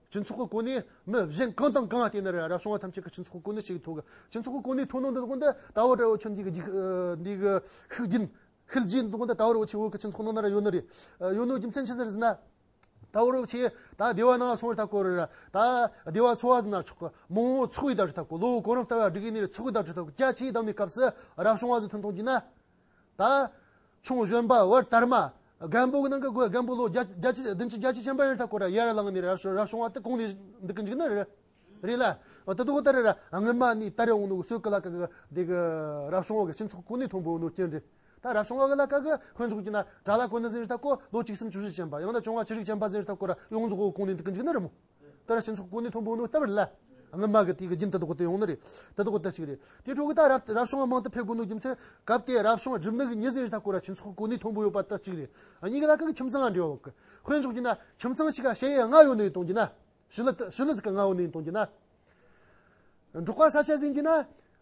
སྤྱི་ཚོགས་ཀྱི་གོ་གནས་མི་གཞན་གང་དང་གང་བལྟས་ན་ར་རབ་བྱུང་བ་ཐམས་ཅད་ཀྱི་སྤྱི་ཚོགས་ཀྱི་གོ་གནས་ཞིག་མཐོ་གི། སྤྱི་ཚོགས་ཀྱི་གོ་གནས་མཐོ་ནོ་འདི་དག་འདི་ད་བར་འདྲ་བོ་ཆོས་འདི་གི་འདི་གི་ཤུགས་རྒྱུན་ཤུགས་རྒྱུན་འདི་དག་འདི་ད་བར་འདྲ་བོ་ཆོས་བོད་ཀྱི་སྤྱི་ཚོགས་ནང་ན་ར་ཡོད་ནི་རེད། ཡོད་ནོ་རྒྱུ་མཚན་ཅི་ཟེར་ཟེར་ན། ད་བར་འདྲ་བོ་ཆོས་ད་སྡེ་བ་ནང་སོང་བར་ཐག་གོ་ར་ར། ད་སྡེ་བ་ཚོ་བ་ཟེར་ན་ཆོག་གི། མང་བོ་ཚོགས་ཡི་ད་ར་ཐག་གོ། ལོ་གོ་རིམ་ལྟར་བ་སྒྲིག་གི་ནི་རེད། ཚོགས་གི་ད་ར་ཐག་གོ། རྒྱ་ཆེའི་བསྡམས་ནས་སྐབས་སུ་རབ་བྱུང་བ་ཟིག་ཐོན་ཐོན་གྱི་ན། ད་ཆུང་གཞོན་པ་བར་དར་མ། རྒན་པོ་གི་ནང་གི་རྒན་པོ་ལོ་བརྒྱད་ཅུ་བདུན་ཅུ་བརྒྱད་ཅུ་ཅན་པ་ཡིན་ཐག་གོ་ར་ཡར་ལངས་ནས་རབ་བྱུང་རབ་བྱུང་བ་དེ་གོང་ནས་འདུག་གི་འཇུག་ནི་རེད། རེད་ལ། འོ་དེ་དུ་གོ་ད་རེད་ར། སྔོན་མ་ནས་ད་རེ་འོང་ནོ་གི་སྲོལ་གི་ལ་ཀ་གི་དེ་གི་རབ་བྱུང་བ་གི་སྤྱི་ཚོགས་གོ་གནས་མཐོན་པོ་ཡོད་ནོ་རྐྱེན་རེད། ད་རབ་བྱུང་བ་གི་ལ་ཀ་གི་དཔེ་འཇོག་གི་ན་གྲྭ་བླ་གོ་ནི་ཟེར་ཐག་གོ་ལོ་བཅུ་གསུམ་བཅུ་བཞི་ཅན་པ་ཡང་ན་བཅོ་ལྔ་བཅུ་དྲུག་ཅན་པ་ཟེར་ཐག་གོ་ར་ཡོངས་རྫོགས་གོང་ནས་འདུག་གི་འཇུག་ནི་རེད་མོ། ད་ར་སྤྱི་ཚོགས་གོ་གནས་མཐོན་པོ་ནོ་ལྟ་བུ་རེད་ལ། སྔོན་མ་གི་དེ་གི་རྒྱུན་དེ་དག་དེ་ཡོང་ནི་རེད། དེ་དག་དེ་ཞིག་རེད། དེ་འཕྲོ་གི་ད་རབ་རབ་བྱུང་བ་མང་དུ་འཕེལ་དགོས་ནོ་རྒྱུ་མཚན་སྐབས་དེ་རབ་བྱུང་བ་སྒྲུབ་ནི་གི་མྱི་ཟེར་ཐག་གོ་ར་སྤྱི་ཚོགས་གོ་གནས་མཐོན་པོ་ཡོད་པ་ད་གཅིག་རེད། ཨ། གཉིས་ཀ་ལ་ཀ་གི་ཁྱིམ་ཚང་ང་འབྲེལ་བ་ཡོད་གི། དཔེ་འཇོག་གི་ན་ཁྱིམ་ཚང་ཞིག་ག་ཞ་ཡི་ལྔ་ཡོད་ནི་གཏོང་གི་ན། ཞི་ལི་ཞི་ལི་ཟིག་ག་ལྔ་ཡོད་ནི་གཏོང་གི་ན། འབྲོག་པ་ས་ཆ་ཟིན་གྱི་ན།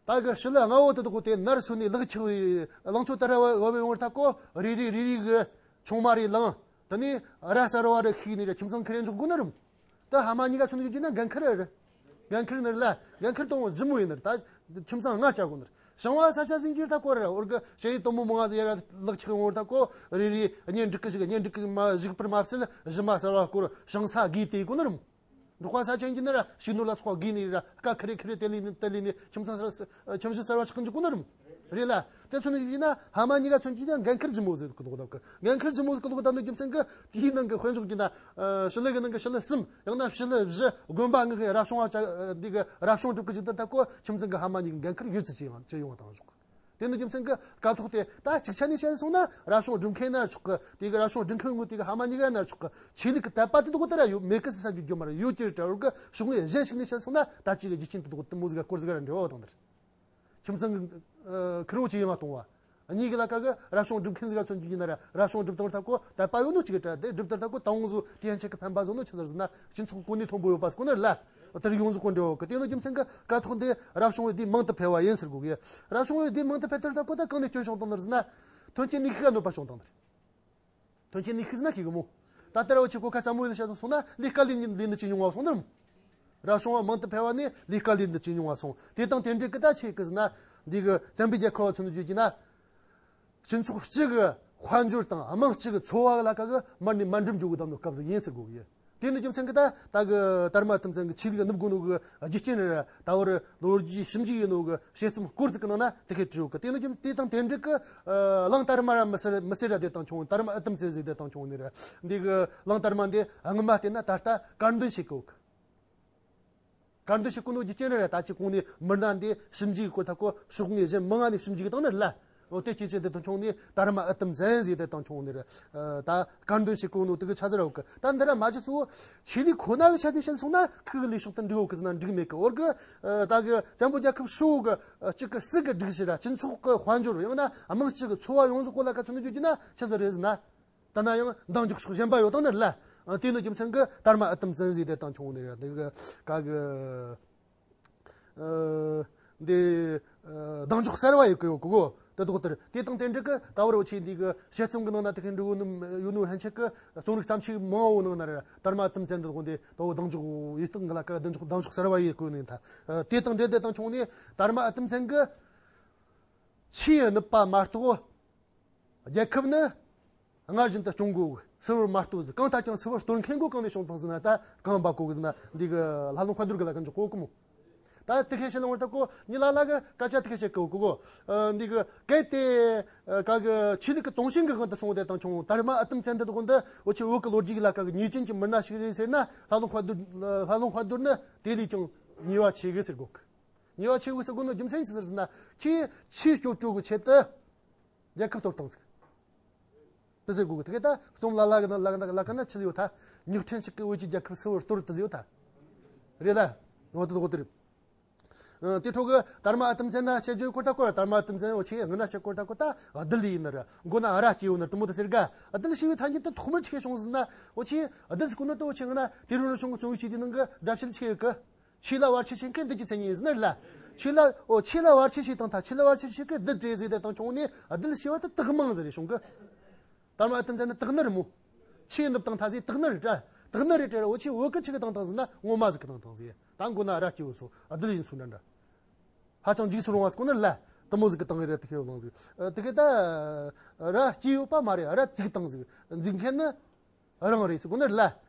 ད་གི་ཞི་ལི་ལྔ་བོ་དེ་དག་གོ་དེ་ནར་སོན་ནས་ལག་ཆགས་བའི་ལང་ཚོ་ལྟར་བ་བ་བའི་བོར་ཐག་གོ་རེ་རེ་རེ་རེ་གི་ཆུང་མ་རེ་ལང་། དེ་ནས་ར་གསར་བ་རེ་ཤིག་ནས་ར་ཁྱིམ་ཚང་ཁེར་འཇོག་དགོས་ནི་རེད། ད་ཕ་མ་གཉིས་ཀ་མཚོན་ཡོད་ཀྱི་ན་འགན་ཁུར་རེད། འགན་ཁུར་ནི་རེད་ལ། འགན་ཁུར་དང་ལྗིད་མོ་ཡིན་ནི་རེད། ད་ཁྱིམ་ཚང་ལྔ་བྱ་དགོས་ནི་རེད། ཞང་བ་ས་ཆ་ཟིན་གྱི་ད་གོ་རེད། འོར་གི་ཞ་ཡི་དོ་མོ་མོ་ང་ཟི་ཡ་ར་ལག་ཆགས་འོར་ད་གོ་རེ་རེ་གཉེན་སྒྲིག་གི་ཞིག་གཉེན་སྒྲིག་གི་མ་ཞིག་པར་མ་བསད་གཞི་མ་གསར་བ་སྐོར་ཞང་ས་དགོས་དེ་གོ་ནི་རེད། འབྲོག་པ་ས་ཆ་ཡིན་གྱི་ན་ར་ཞིག་ནོར་ལ་སོགས་དགོས་ནི་ར་ཀ་ཁི་རེ་ཁི་རེ་དེ་ལས་ནི་དེ་ལས་ནི་ཁྱིམ་ཚང་ས་ཁྱིམ་གཞི་གསར་བ་ཆགས་གི་འཇུག་གོ་ནི་རེད། རེད་ལ། དེ་ཚོ་ནི་ཡིན་ན་ཕ་མ་གཉིས་ཀ་མཚོན་གྱི་ན་འགན་ཁུར་ལྗིད་མོ་ཟེར་གི་འདུག་གདབ་གི། འགན་ཁུར་ལྗིད་མོ་ཟེར་གི་འདུག་གདབ་ནི་རྒྱུ་མཚན་གི་དེའི་ནང་གི་དཔེ་འཇོག་གི་ན། ཨ། ཞི་ལི་གི་ནང་གི་ཞི་ལི་གསུམ་ཡང་ན་ཞི་ལི་བཞི་དགོན་པ་ལྔ་གི་རབ་བྱུང་བ་ཅག་འདི་གི་རབ་བྱུང་སྒྲུབ་གི་ཅིག་ད་ད་གོ་ཁྱིམ་ཚང་གི་ཕ་མ་གཉིས་ཀྱི་འགན་ཁུར་ཡོད་ཚུལ་ཅིག་ཡོང་ཅིག་ཡོང་བ་དང་ཞོག། དེ་ནི་རྒྱུ་མཚན་གི་སྐབས་ཐོག་དེ་ད་གཅིག་ཆ་ནས་བཤད་སོང་ན་རབ་བྱུང་སྒྲུབ་མཁན་ན་ཆོག་གི། དེ་གི་རབ་བྱུང་སྒྲུབ་མཁན་ངོ་དེ་གི་ཕ་མ་གཉིས་ཀ་ན་ཆོག་གི། ཆོས་ལུགས་ཀྱི་དད་པ་དེ་དག་ད་ར་ཡོད་མེད་གི་ཟེར་ས་རྒྱུ་རྒྱུ་མ་རེད། ཡོད་ཀྱི་རེད་དྲ་བར་གི་ཕྱོགས་ངོས་གཞན་ཞིག་ནས་བཤད་སོང་ན་ད་ཅིག་གི་རྒྱུ་རྐྱེན་དེ་དག་དེ་མོ་ཟིག་ག་སྐོར་ཟིག་ག་ར་འབྲེལ་བ་དང་དེར། ཁྱིམ་ཚང་གི་ཁེར་བོ་ཅིག་ཡིན་ལ་གཏོང་བ། གཉིས་ཀྱི་ལ་ཀ་གི་རབ་བྱུང་སྒྲུབ་མཁན་ཟིག་ག་མཚོན་རྒྱུ་ཡིན་ན་ར། རབ་བྱུང་སྒྲུབ་སྟངས་ལྟ་ཀོ་དད་པ་ཡོད་ནོ་གཅིག་གི་གྲལ་དེ་སྒྲུབ་སྟངས་ལྟ་ཀོ་དང་བོ་བཟོ་དེ་ཡན་ཆད་ཀྱི་ཕན་པ་བཟོ་ནོ་ཆི་ཟེར་ཟེར་ན་སྤྱི་ཚོགས་གོ་གནས་མཐོན་པོ་ཡོད་པ་ཟེར་གོ་ནི་རེད་ལ། དེར་ཡོངས་རྫོགས་གོ་འབྲེལ་ཡོད་གི། དེ་ནི་རྒྱུ་མཚན་གི་ཀ་ཐོག་འདི་རབ་བྱུང་བའི་སྡེ་མང་དུ་འཕེལ་བ་ཡིན་ཟེར་གོ་གི། རབ་བྱུང་བའི་སྡེ་མང་དུ་འཕེལ་དེར་ལྟ་ཀོ་ད་གང་ནས་སྐྱོན་བྱུང་བཏང་ནི་རེད་ཟེར་ན། ཐོན་སྐྱེད་ནུས་ཤུགས་གནོད་པ་བྱུང་བཏང་ནི་རེད། ཐོན་སྐྱེད་ནུས་ཤུགས་ཟེར་ན་ཤེས་གི་མོ། ད་ལྟར་བ་ཆེ་གོ་ཁ་ཙམ་མོ་ཡིན་ཤ་སོང་ན་ལས་ཀ་ལས་ནི་ལས་ནི་ཅི་ཡོང་བ་སོང་ནི་རེད་མོ། རབ་བྱུང་བ་མང་དུ་འཕེལ་བ་ནི་ལས་ཀ་ལས་ནི་ཅི་ཡོང་བ་སོང་། དེ་དང་དེ་འདྲའི་ཀི་ད་ཆེ་གི་ཟེར་ན། འདི་གི་བཙན་པོའི་རྒྱལ་ཁབ་བ་མཚོན་རྒྱུ་གྱི་ན། སྤྱི་ཚོགས་སྤྱི་གི་དཔལ་འབྱོར་དང་དམངས་སྤྱི་གི་འཚོ་བ་ལ་ཀ་གི་མར་ནས་མར་འགྲིམ་འགྲོ་གི་དམ་ནོ་སྐབས་ཟིག་ཡིན་ཟེར་གོ་གི། དེ་ནི་རྒྱུ་མཚན་གི་ད་ད་གི་དར་མ་ཨི་ཏམ་ཚན་གི་ཆོས་ལུགས་ནུབ་དགོས་ནོ་གི་རྒྱུ་རྐྱེན་རེད། ད་བར་ལོ་རྒྱུས་ཞིབ་འཇུག་ཡིན་ནོ་གི་དཔྱད་རྩོམ་སྐོར་ཟིག་གི་ནང་ན་དེ་ཁས་བྲིས་ཡོད་གི། དེ་ནི་རྒྱུ་དེ་དང་དེ་འདྲ་གི་གླང་དར་མ་ར་མི་སེར་མི་སེར་ར་དེ་དང་ཆུང་དར་མ་ཨི་ཏམ་ཚན་ཟིག་དེ་དང་ཆུང་ནི་རེད། འདི་གི་གླང་དར་མ་འདི་སྔོན་མ་བལྟས་ན་ད་ལྟ་དཀར་འདོན་བྱེད་གི་ཡོད་གི། དཀར་འདོན་བྱེད་གོ་ནོ་རྒྱུ་རྐྱེན་རེད། ད་ཅི་གོང་ནས་མི་སྣ་འདི་ཞིབ་འཇུག་གི་སྐོར་ཐ་གོ་ཕྱོགས་ངོས་གཞན་མང་ང་ནས་ཞིབ་འཇུག་གི་བཏང་ནི་རེད་ལ། འོ་དེ་སྐྱེ་ཆེ་དེ་དང་ཆུང་ནས་དར་མ་ཨི་ཏམ་ཚན་ཟིག་དེ་དང་ཆུང་ནི་རེད། ད་དཀར་འདོན་བྱེད་གོ་ནོ་དེ་གི་ཆ་ཟེར་ར་ཡོད་གི། ད་འདི་ར་མ་ཅི་སོ་ཆོས་ལུགས་ཁོ་ན་གི་ཆ་དེ་བཤད་སོང་ན་ཁུ་གི་ལས་ཕྱོགས་དེ་འགྲིག་ཡོད་གི་ཟེར་ན་འགྲིག་མེད་གི། འོར་གི་ད་གི་བཙན་པོ་རྒྱལ་ཁབ་ཧྲིལ་བོ་གི་གཅིག་གི་སྲིད་གི་སྒྲིག་གཞི་ར་སྤྱི་ཚོགས་གི་དཔལ་འབྱོར་ཡང་ན་དམངས་སྤྱི་གི་འཚོ་བ་ཡོངས་རྫོགས་གོ་ལ་ཀ་མཚོན་ནི་རྒྱུ་རྒྱུ་ན་ཆི་ཟིག་རེད་ཟེར་ན། ད་ན་ཡང་འདང་རྒྱག་ཕྱོགས་གཞན་པ་ཡོད་དང་ནི་ལ། ཨ་དེ་ནི་རྒྱུ་མཚན་གི་དར་མ་ཨི་ཏམ་ཚན་ཟིག་དེ་དང་ཆུང་ནི་རེད། འདི་གི་ག་གི་ཨ་འདི་ཨ་འདང་རྒྱག་གསར་བ་ཡོད་གི་ཡོད་གི་གོ། དེ་དོག་དེར་དེ་དང་དེ་འདྲ་གི་ད་བར་བ་ཆེ་འདི་གི་དཔྱད་རྩོམ་གི་ནང་ན་དེ་གི་འབྲི་གོ་ནི་ཡོད་ནོ་ཧན་ཆད་གི་རྩོམ་རིག་བརྩམས་ཆོས་མང་བོ་ནང་ན་རེད། དར་མ་ཨི་ཏམ་ཚན་འདི་གོ་འདི་ད་བོ་འདང་རྒྱག་ཡོད་སྟངས་གི་ལ་ཀ་འདང་རྒྱག་འདང་རྒྱག་གསར་བ་ཡོད་གི་ནི་ད། ཨ་དེ་དང་འབྲེལ་དེ་དང་ཆུང་ནི་དར་མ་ཨི་ཏམ་ཚན་གི་ཆོས་ཡི་ནུབ་པ་མ་གཏོགས། རྒྱལ་ཁབ་ནི་སྔར་བཞིན་དུ་སྐྱོང་དགོས། སིལ་བུར་མ་གཏོགས་ཟིག་གང་ལྟར་ཀྱང་སིལ་བུར་གཏོར་མཁན་གོ་གང་ནས་བྱུང་དང་ཟེར་ན་ད་གང་འབའ་གོ་གི་ཟེར་ན་འདི་གི་ལྷ་ལུང་དཔལ་རྡོར་གི་ལ་ཀ་འཇོག་གོ་གི་མོ། ད་དེ་ཁས་བཤད་ལ་བར་ད་གོ་ཉི་ལ་ལ་གི་སྐད་ཆ་དེ་ཁས་བཤད་གོ་གི་གོ། ཨ་འདི་གི་གལ་ཏེ་ཨ་ག་གི་ཆོས་ལུགས་ཀྱི་དུང་ཞེན་གི་དབང་དུ་སོང་བ་དེ་དང་ཆུང་དར་མ་ཨི་ཏམ་ཚན་དེ་དགོན་དུ་འུ་ཆོ་བོད་ཀྱི་ལོ་རྒྱུས་ཀྱི་ལ་ཀ་གི་ཉེས་ཅན་གྱི་མི་སྣ་ཞིག་རེད་ཟེར་ན་ལྷ་ལུང་དཔལ་རྡོར་ལྷ་ལུང་དཔལ་རྡོར་ནི་དེ་ལས་ཀྱང་ཉེས་པ་ཆེ་གི་ཟེར་གོ་གི། ཉེས་པ་ཆེ་བའི་ཟེར་དགོས་ནོ་རྒྱུ་མཚན་ཅི་ཟེར་ཟེར་ན། ཁྱེད་ཆོས་སྐྱོབ་སྐྱོབ་གི་ཆེད་དུ་རྒྱལ་ཁབ་གཏོར་བཏང་ཟིག་དེ་ཟེར་དགོས་གི། དེ་ག་ད་རྩོམ་ལ་ལ་གི་ན་ལ་གི་ན་ལ་གི་ན་ཆི་ཟིག་ཡོད་ཐ། ཉག་ཕྲན་ཅིག་གི་འོས་ཀྱི་རྒྱལ་ཁབ་སིལ་བུར་གཏོར་དེ་ཟིག་ཡོད་ཐ། རེད་ལ། ངོ་དེ་དགོས་དེ་རེད། ཨ་དེ་འཕྲོ་གི་དར་མ་ཨི་ཏམ་ཚན་ན་བཤད་རྒྱུའི་སྐོར་ད་སྐོར་དར་མ་ཨི་ཏམ་ཚན་འོ་ཆེ་ངི་ན་བཤད་སྐོར་ད་སྐོར་ད་རྡུལ་ཡིན་ནི་ར་མགོ་ན་ར་སྐྱེ་ཡོད་ནི་དེ་མོ་དེ་ཟེར་ག་རྡུལ་ཞེས་པའི་ཐ་སྙད་དེ་ཐོག་མར་ཆི་གེ་བྱུང་ཟིན་ན་འོ་ཆེ་རྡུལ་ཟེར་གོ་ནི་དེ་འོ་ཆེ་ངི་ན་དེ་རུ་རུ་བྱུང་གི་རྩོམ་ཡིག་ཆེ་དེ་ནང་གི་སྒྲ་བཤད་ཆི་གི། ཆོས་ལ་བར་ཆད་བྱེད་མཁན་བདུད་ཀྱི་མཚན་ཉིད་ཡིན་ཟེར་ནི་རེད་ལ། ཆོས་ལ་འོ་ཆོས་ལ་བར་ཆད་བྱེད་དང་ཐ་ཆོས་ལ་བར་ཆད་བྱེད་མཁན་བདུད་རེད་ཟེར་དེ་དང་ཆུང་ནས་བདུད་ཞེས་པ་དེ་དག་མང་ཟེར་རེ་བྱུང་གི། དར་མ་ཨི་ཏམ་ཚན་ནི་དག་ནི་རེད་མོ། ཆོས་ནུབ་དང་ཐ་ཟེར་དག་ནི་རེད་དྲ། དག་ནི་རེད་དྲ་ར་འོ་ཆོས་བོད་ཀི་ཆི་གི་དང་དང་ཟེར་ན་ངོ་མ་ཟིག་གི་དང་དང་ཟེར། ད་མགོ་ན་ར་སྐྱེ་བོ་སོ་བདུད་ཡིན་སོ་འདྲ་འདྲ། ཧ་ཅང་འཇིགས་སུ་རུང་བ་ཟེར་གོ་ནི་རེད་ལ། དེ་མོ་ཟིག་གི་དང་ཡིན་རེད་དེ་ཁེ་བོ་ལང་ཟིག་དེ་གི་ད་ར་སྐྱེ་ཡོད་པ་མ་རེད་ར་བཙུགས་དང་ཟིག་འཛིན་མཁན་ནི། རང་རེད་ཟེར་གོ་ནི་རེད་ལ།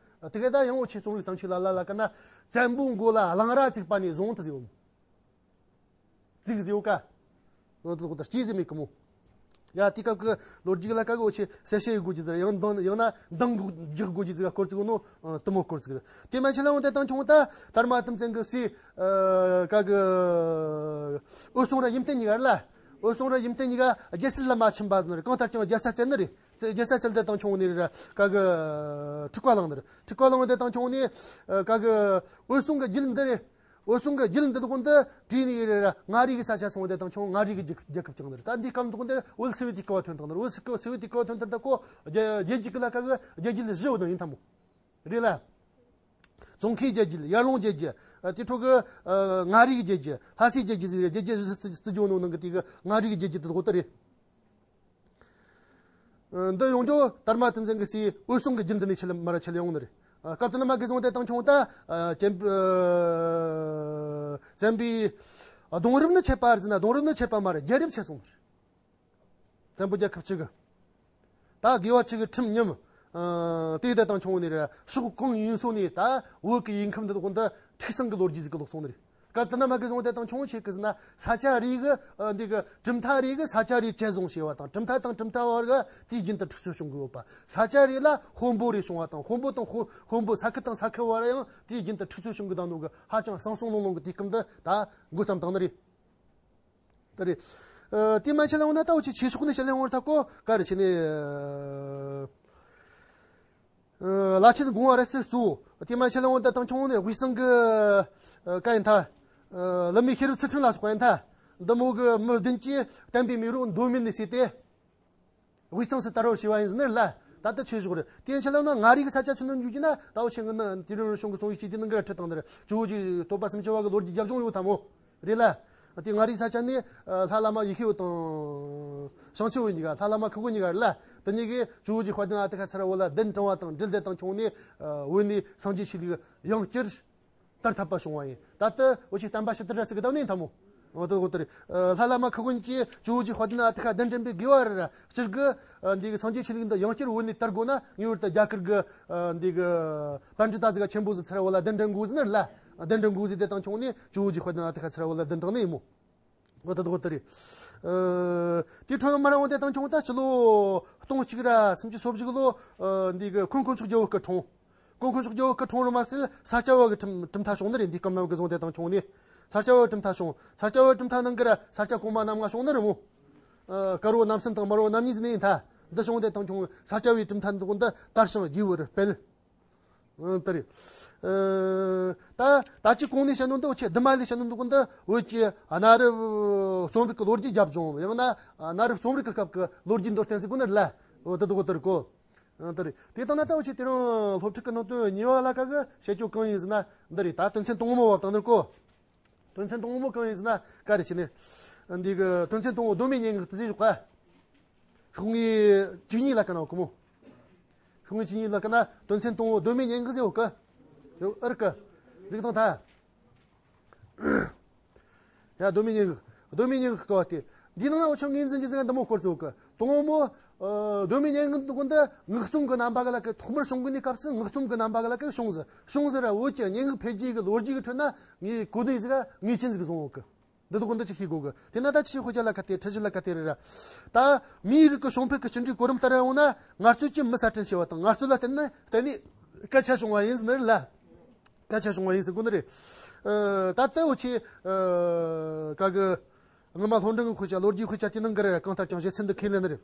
དེ་ག་ད་ཡང་འོ་ཆེ་རྩོམ་རིག་བརྩམས་ཆོས་ལ་ལ་ལ་ཀ་ན་བཙན་པོའི་མགོ་ལ་གླང་རྭ་བཙུགས་པ་ནས་བཟུང་དུ་ཟེར་བོ། བཙུགས་ཟེར་བོ་ཀ་འོ་དེ་ལོག་ད་སྐྱེས་ཟེར་མེད་གི་མོ། ཡ་དེ་སྐབས་ཀྱི་ལོ་རྒྱུས་ལ་ཀ་གི་འོ་ཆེ་གསལ་བཤད་ཡོད་དགོས་ཀྱི་ཟེར་ཡང་འདང་ཡང་ན་འདང་རྒྱག་དགོས་ཀྱི་ཟེར་སྐོར་ཚིག་ནོ། དུ་མོ་སྐོར་ཚིག་རེད། དེ་མ་ཆེ་ལ་འོང་དེ་དང་ཆུང་ད་དར་མ་ཨི་ཏམ་ཚན་གི་སི་ཀ་གི་འོད་སྲུང་ར་ཡིན་ཏན་གཉིས་ཀ་ལ། འོད་སྲུང་ར་ཡིན་ཏན་གཉིས་ཀ་རྒྱལ་སྲིད་ལ་མ་ཕྱིན་པ་ཟེར་ནི་རེད། གང་ལྟར་ཀྱང་རྒྱལ་ས་བཙལ་ནི་རེད། རྒྱལ་ས་བཙལ་དེ་དང་ཆུང་ནི་རེད། ཀ་གི་འཁྲུག་པ་ལངས་ནི་རེད། འཁྲུག་པ་ལངས་དེ་དང་ཆུང་ནི་ཀ་གི་འོད་སྲུང་གི་རྒྱུད་འདི་རེད། འོད་སྲུང་གི་རྒྱུད་འདི་དག་འདི་བྲིས་ནི་རེད། མངའ་རིས་ཀྱི་ས་ཆ་སོང་དེ་དང་ཆུང་མངའ་རིས་ཀྱི་རྒྱལ་རྒྱལ་ཁབ་བཅངས་ནི་རེད། ད་འདི་སྐབས་འདི་དག་འདི་བོད་སིལ་བུའི་དུས་སྐབས་ཐོན་དང་ནི་རེད། བོད་སིལ་བུའི་དུས་སྐབས་ཐོན་དེ་ད་གོ་རྒྱལ་རྒྱལ་རྒྱུད་ཀྱི་ལ་ཀ་གི་རྒྱལ་རྒྱུད་བཞི་བོ་དང་ཡིན་ཐ་མོ། རེད་ལ། ཙོང་ཁའི་རྒྱལ་རྒྱུད། ཡར་ལུང་རྒྱལ་རྒྱུད། ཨ་དེ་འཕྲོ་གི་ཨ་མངའ་རིས་ཀྱི་རྒྱལ་རྒྱུད། ལྷ་སའི་རྒྱལ་རྒྱུད་ཟེར་རྒྱལ་རྒྱུད་བཞི་བརྩི་བརྩི་རྒྱུ་ནོ་ནང་གི་དེ་གི་མངའ་རིས་ཀྱི་རྒྱལ་རྒྱུད་དེ་དག་དེ་རེད། ཨ་འདི་ཡོང་རྒྱུ་དར་མ་ཨི་ཏམ་ཚན་གི་སི་འོད་སྲུང་གི་རྒྱུད་འདི་ནས་ཆི་ལ་མར་ཆི་ལ་ཡོང་ནི་རེད། ཨ་སྐབས་དེ་ན་མ་གི་བཟུང་དེ་དང་ཆུང་ད་ཨ་བཙན་ཨ་བཙན་པོའི་གདུང་རབས་ནི་ཆད་པ་རེད་ཟེར་ན་གདུང་རབས་ནི་ཆད་པ་མ་རེད། རྒྱལ་རབས་ཆད་སོང་ནི་རེད། བཙན་པོ་རྒྱལ་ཁབ་གཅིག་གི། ད་དགེ་བ་གཅིག་གི་ཁྲིམས་ཉམས། ཨ་དེ་དེ་དང་ཆུང་ནི་རེད། ཕྱོགས་གང་ཡིན་སོ་ནི་ད་བོད་ཀྱི་ཡུལ་ཁམས་འདི་དག་འདི་འཁྲུག་སང་གི་ལོ་རྒྱུས་ཟིག་གི་ལོག་སོང་ནི་རེད། སྐབས་དེ་ན་མ་གི་བཟུང་དེ་དང་ཆུང་ཆེ་གི་ཟེར་ན་ས་ཆ་རེ་གི་ཨ་འདི་གི་གྲུབ་མཐའ་རེ་གི་ས་ཆ་རེ་བཅད་བཟུང་བྱས་པ་དང་གྲུབ་མཐའ་དང་གྲུབ་མཐའ་བར་གི་དུས་རྒྱུན་དུ་འཁྲུག་རྩོད་བྱུང་གི་ཡོད་པ། ས་ཆ་རེ་ལ་དཔོན་པོ་རེ་བྱུང་བ་དང་དཔོན་པོ་དང་དཔོན་དཔོན་པོ་ས་ཁུལ་དང་ས་ཁུལ་བར་ཡང་དུས་རྒྱུན་དུ་འཁྲུག་རྩོད་བྱུང་གི་བསྡད་ནོ་གི་ཧ་ཅང་སང་སང་ལོང་ལོང་གི་དུས་སྐབས་འདི་ད་འགོ་བརྩམས་བཏང་ནི་རེད། ད་རེད། ཨ་དེ་མ་ཆེ་ལ་འོང་ན་ད་འུ་ཆེ་ཆེ་ཕྱོགས་ནས་ཆེ་ལ་འོང་ད་གོ་ག་རེ་ཆེ་ནས། ཨ་བླ་ཆེན་དགོངས་པ་རབ་གསལ་གཙོ་བོ། དེ་མ་ཆེ་ལ་འོང་ད་དང་ཆུང་ནས་དབུས་གཙང་གི་ཨ་བཀའ་ཡིན་ད། ཨ་བླ་མའི་ཤེས་རབ་ཚུལ་ཁྲིམས་ལ་སོགས་པ་ཡིན་ད། འདི་མོ་གི་མི་བདུན་གྱིས་བསྟན་པའི་མེ་རོ་མདོ་སྨད་ནས་གསོས་ཏེ། དབུས་གཙང་སུ་དར་བར་བྱས་པ་ཡིན་ཟེར་ནི་ལ། ད་ལྟ་ཆོས་ཕྱོགས་རེད། དེ་ཡན་ཆད་ལ་ན་མངའ་རིས་ཀྱི་ས་ཆ་ཚུར་ནང་འཇུག་རྒྱུ་ན། ད་འུ་ཆོ་ངི་ན་དུས་རབས་རིམ་བྱུང་གི་རྩོམ་ཡིག་ཅིག་དེ་ནང་གི་ར་ཁྲིད་བཏང་ནི་རེད། ཇོ་བོ་རྗེ་སྟོན་པ་སུམ་ཅུ་པ་གི་ལོ་རྒྱུས་རྒྱབ་ལྗོངས་ཡོད་ད་མོ། རེད་ལ། དེ་མངའ་རིས་ས་ཆ་ནས་ལྷ་བླ་མ་ཡེ་ཤེས་འོད་དང་། བྱང་ཆུབ་འོད་གཉིས་ཀ། ལྷ་བླ་མ་ཁུ་བོ་གཉིས་ཀ་རེད་ལ། དེ་གཉིས་ཀས་ཇོ་བོ་རྗེ་དཔལ་ལྡན་ཨ་ཏི་ཤ་ཚུར་ར་བོད་ལ་གདན་དྲངས་པ་དང་འབྲེལ་དེ་དང་ཁྱོངས་ནས། བོད་ནས་སངས་རྒྱས་ཆོས་ལུགས་ཡང་བསྐྱར་དར་ཐུབ་པ་བྱུང་བ་ཡིན། ད་ལྟ་འུ་ཆོས་བསྟན་པ་ཕྱི་དར་ར་ཟེར་གི་ད་ནི་ཡིན་ད་མོ། འོ་དེ་འོ་དེ་རེད། ལྷ་བླ་མ་ཁུ་བོ་གཉིས་ཀྱིས་ཇོ་བོ་རྗེ་དཔལ་ལྡན་ཨ་ཏི་ཤ་གདན་འདྲེན་པའི་དགོས་པ་རེད་ར། སྤྱིར་གི་འདི་གི་སངས་རྒྱས་ཆོས་ལུགས་འདི་ཡང་བསྐྱར་བོད་ནས་དར་དགོས་ན། ངེས་པར་དུ་རྒྱ་གར་གི་འདི་གི་པཎྜི་ཏ་ཟིག་ཆེན་པོ་ཟིག་ཚུར་ར་བོད་ལ་གདན་འདྲེན་དགོས་ཟེར་ནི་རེད་ལ། གདན་འདྲེན་དགོས་ཟེར་དེ་དང་ཁྱོངས་ནས་ཇོ་བོ་རྗེ་དཔལ་ལྡན་ཨ་ཏི་ཤ་ཚུར་ར་བོད་ལ་གདན་དྲངས་ནི་ཡིན་མོ། འོ་དེ་འོ་དེ་རེད། དེའི་འཕྲོ་མར་འོང་དེ་དང་ཁྱོངས་ད་ཕྱི་ལོ་སྟོང་གཅིག་ར་སུམ་ཅུ་སོ་བཞི་གི་ལོ། འདི་གི་འཁོན་དཀོན་མཆོག་རྒྱལ་པོ་སྐུ་འཁྲུངས། འཁོན་དཀོན་མཆོག་རྒྱལ་པོ་སྐུ་འཁྲུངས་རུ་མ་ཟད་ས་སྐྱ་པ་གི་གྲུབ་གྲུབ་མཐའ་བྱུང་ནི་རེད། འདི་སྐམ་ལམ་གི་བཟུང་དེ་དང་ཁྱོངས་ནས་ས་སྐྱ་པ་གྲུབ་མཐའ་བྱུང་། ས་སྐྱ་པ་གྲུབ་མཐའ་ནང་གི་ར་ས་སྐྱ་གོང་མ་རྣམ་ལྔ་བྱུང་ནི་རེད་མོ། ཨ་དཀར་པོ་རྣམ་གསུམ་དང་དམར་པོ་རྣམ་གཉིས་ཟེར་ནི་ཡིན་ད། འདི་བྱུང་དེ་དང་ཁྱོངས་ས་སྐྱ་པའི་གྲུབ་མཐའ་འདི་འདི་དར་ཞིང་རྒྱས་པར་སྤེལ། ཨ་དེ་རེད། ཨ་ད་ད་ཅི་གོང་ནས་བཤད་ནོ་འདི་འུ་ཆོས་བསྡུ་མ་ལས་བཤད་ནོ་འདི་གོ་འདི་བོད་ཀྱི་གནའ་རབས་རྩོམ་རིག་གི་ལོ་རྒྱུས་རྒྱབ་ལྗོངས། ཡང་ན་གནའ་རབས་རྩོམ་རིག་གི་སྐབས་ཀྱི་ལོ་རྒྱུས་མདོར་བསྟན་ཟེར་གོ་ནི་རེད་ལ། འོ་དེ་འདི་གོ་དེ་རེད་གོ། ཨ་དེ་རེད། དེ་ལྟ་ན་ད་འུ་ཆོས་དེ་རིང་སློབ་ཕྲུག་གི་ནང་དོན་གཉིས་པ་ལ་ཁ་གི་བཤད་རྒྱུ་གང་ཡིན་ཟེར་ན་འདི་རེད། ད་དོན་ཚན་དང་པོ་བབ་བཏང་ནི་རེད་གོ། དོན་ཚན་དང་པོ་གང་ཡིན་ཟེར་ན་ག་རེ་བྱས་ནས། འདི་གི་དོན་ཚན་དང་པོ་གདོད་མའི་སྙན་ངག་དེ་ཟེར་ཡོད་ཀ། ཤོག་ངོས་བཅུ་གཉིས་ལ་ཀ་ན་གོ་མོ། ཤོག་ངོས་བཅུ་གཉིས་ལ་ཀ་ན་དོན་ཚན་དང་པོ་གདོད་མའི་སྙན་ངག་ཟེར་ཡོད་ཀ། ཡོད་ཨར་ཀ། རིག་དང་ཐ། ཡ་གདོད་མའི་སྙན་ངག་གདོད་མའི་སྙན་ངག་ཀ་བ་དེ། འདི་ནང་ན་འུ་ཆོ་ངོས་འཛིན་གྱི་ཟེར་ན་འདི་མོ་སྐོར་ཚོ་ཀ། དང་པོ། ཨ་གདོད་མའི་སྙན་ངག་འདི་གོ་འདི་ངག་རྩོམ་གྱི་རྣམ་པ་གི་ལ་ཀ་ཐོག་མར་བྱུང་གི་ནི་སྐབས་སུ་ངག་རྩོམ་གྱི་རྣམ་པ་གི་ལ་ཀ་བྱུང་ཟེར་བྱུང་ཟེར་ར། བོད་ཀྱི་སྙན་ངག་འཕེལ་རྒྱས་ཀྱི་ལོ་རྒྱུས་ཀྱི་ཁྲོད་ན་ངས་གོ་གནས་ཟིག་ངེས་ཅན་ཟིག་བཟུང་ཡོད་ཀི། འདི་དག་འདི་ཅིག་ཤེས་དགོས་གི། དེ་ན་ད་ཆོས་དཔེ་ཆ་ལ་ཁ་གཏད། ཁྲིད་གཞི་ལ་ཁ་གཏད་རེད་ར། ད་མིའི་རིགས་ཀྱི་བྱུང་འཕེལ་གྱི་ཕྱི་འབྲེལ་གོ་རིམ་ལྟར་ཡོང་ན། ངལ་རྩོལ་གྱིས་མི་གསར་སྐྲུན་བྱས་པ་དང་ངལ་རྩོལ་ལ་བརྟེན་ནས་བརྟེན་ནས་སྐད་ཆ་བྱུང་བ་ཡིན་ཟེར་ནི་རེད་ལ། སྐད་ཆ་བྱུང་བ་ཡིན་ཟེར་དགོས་ནི་རེད། ཨ་ད་ལྟ་འུ་ཆོས་ཨ་ག་གི་སྔོན་མ་སློབ་འབྲིང་གི་དཔེ་ཆ་ལོ་རྒྱུས་དཔེ་ཆ་དེ་ནང་གི་རེད་ར། གང་ལྟར་ཀྱང་བྱེད་ཚུལ་འདི་ཁས་ལེན་ནི་རེད།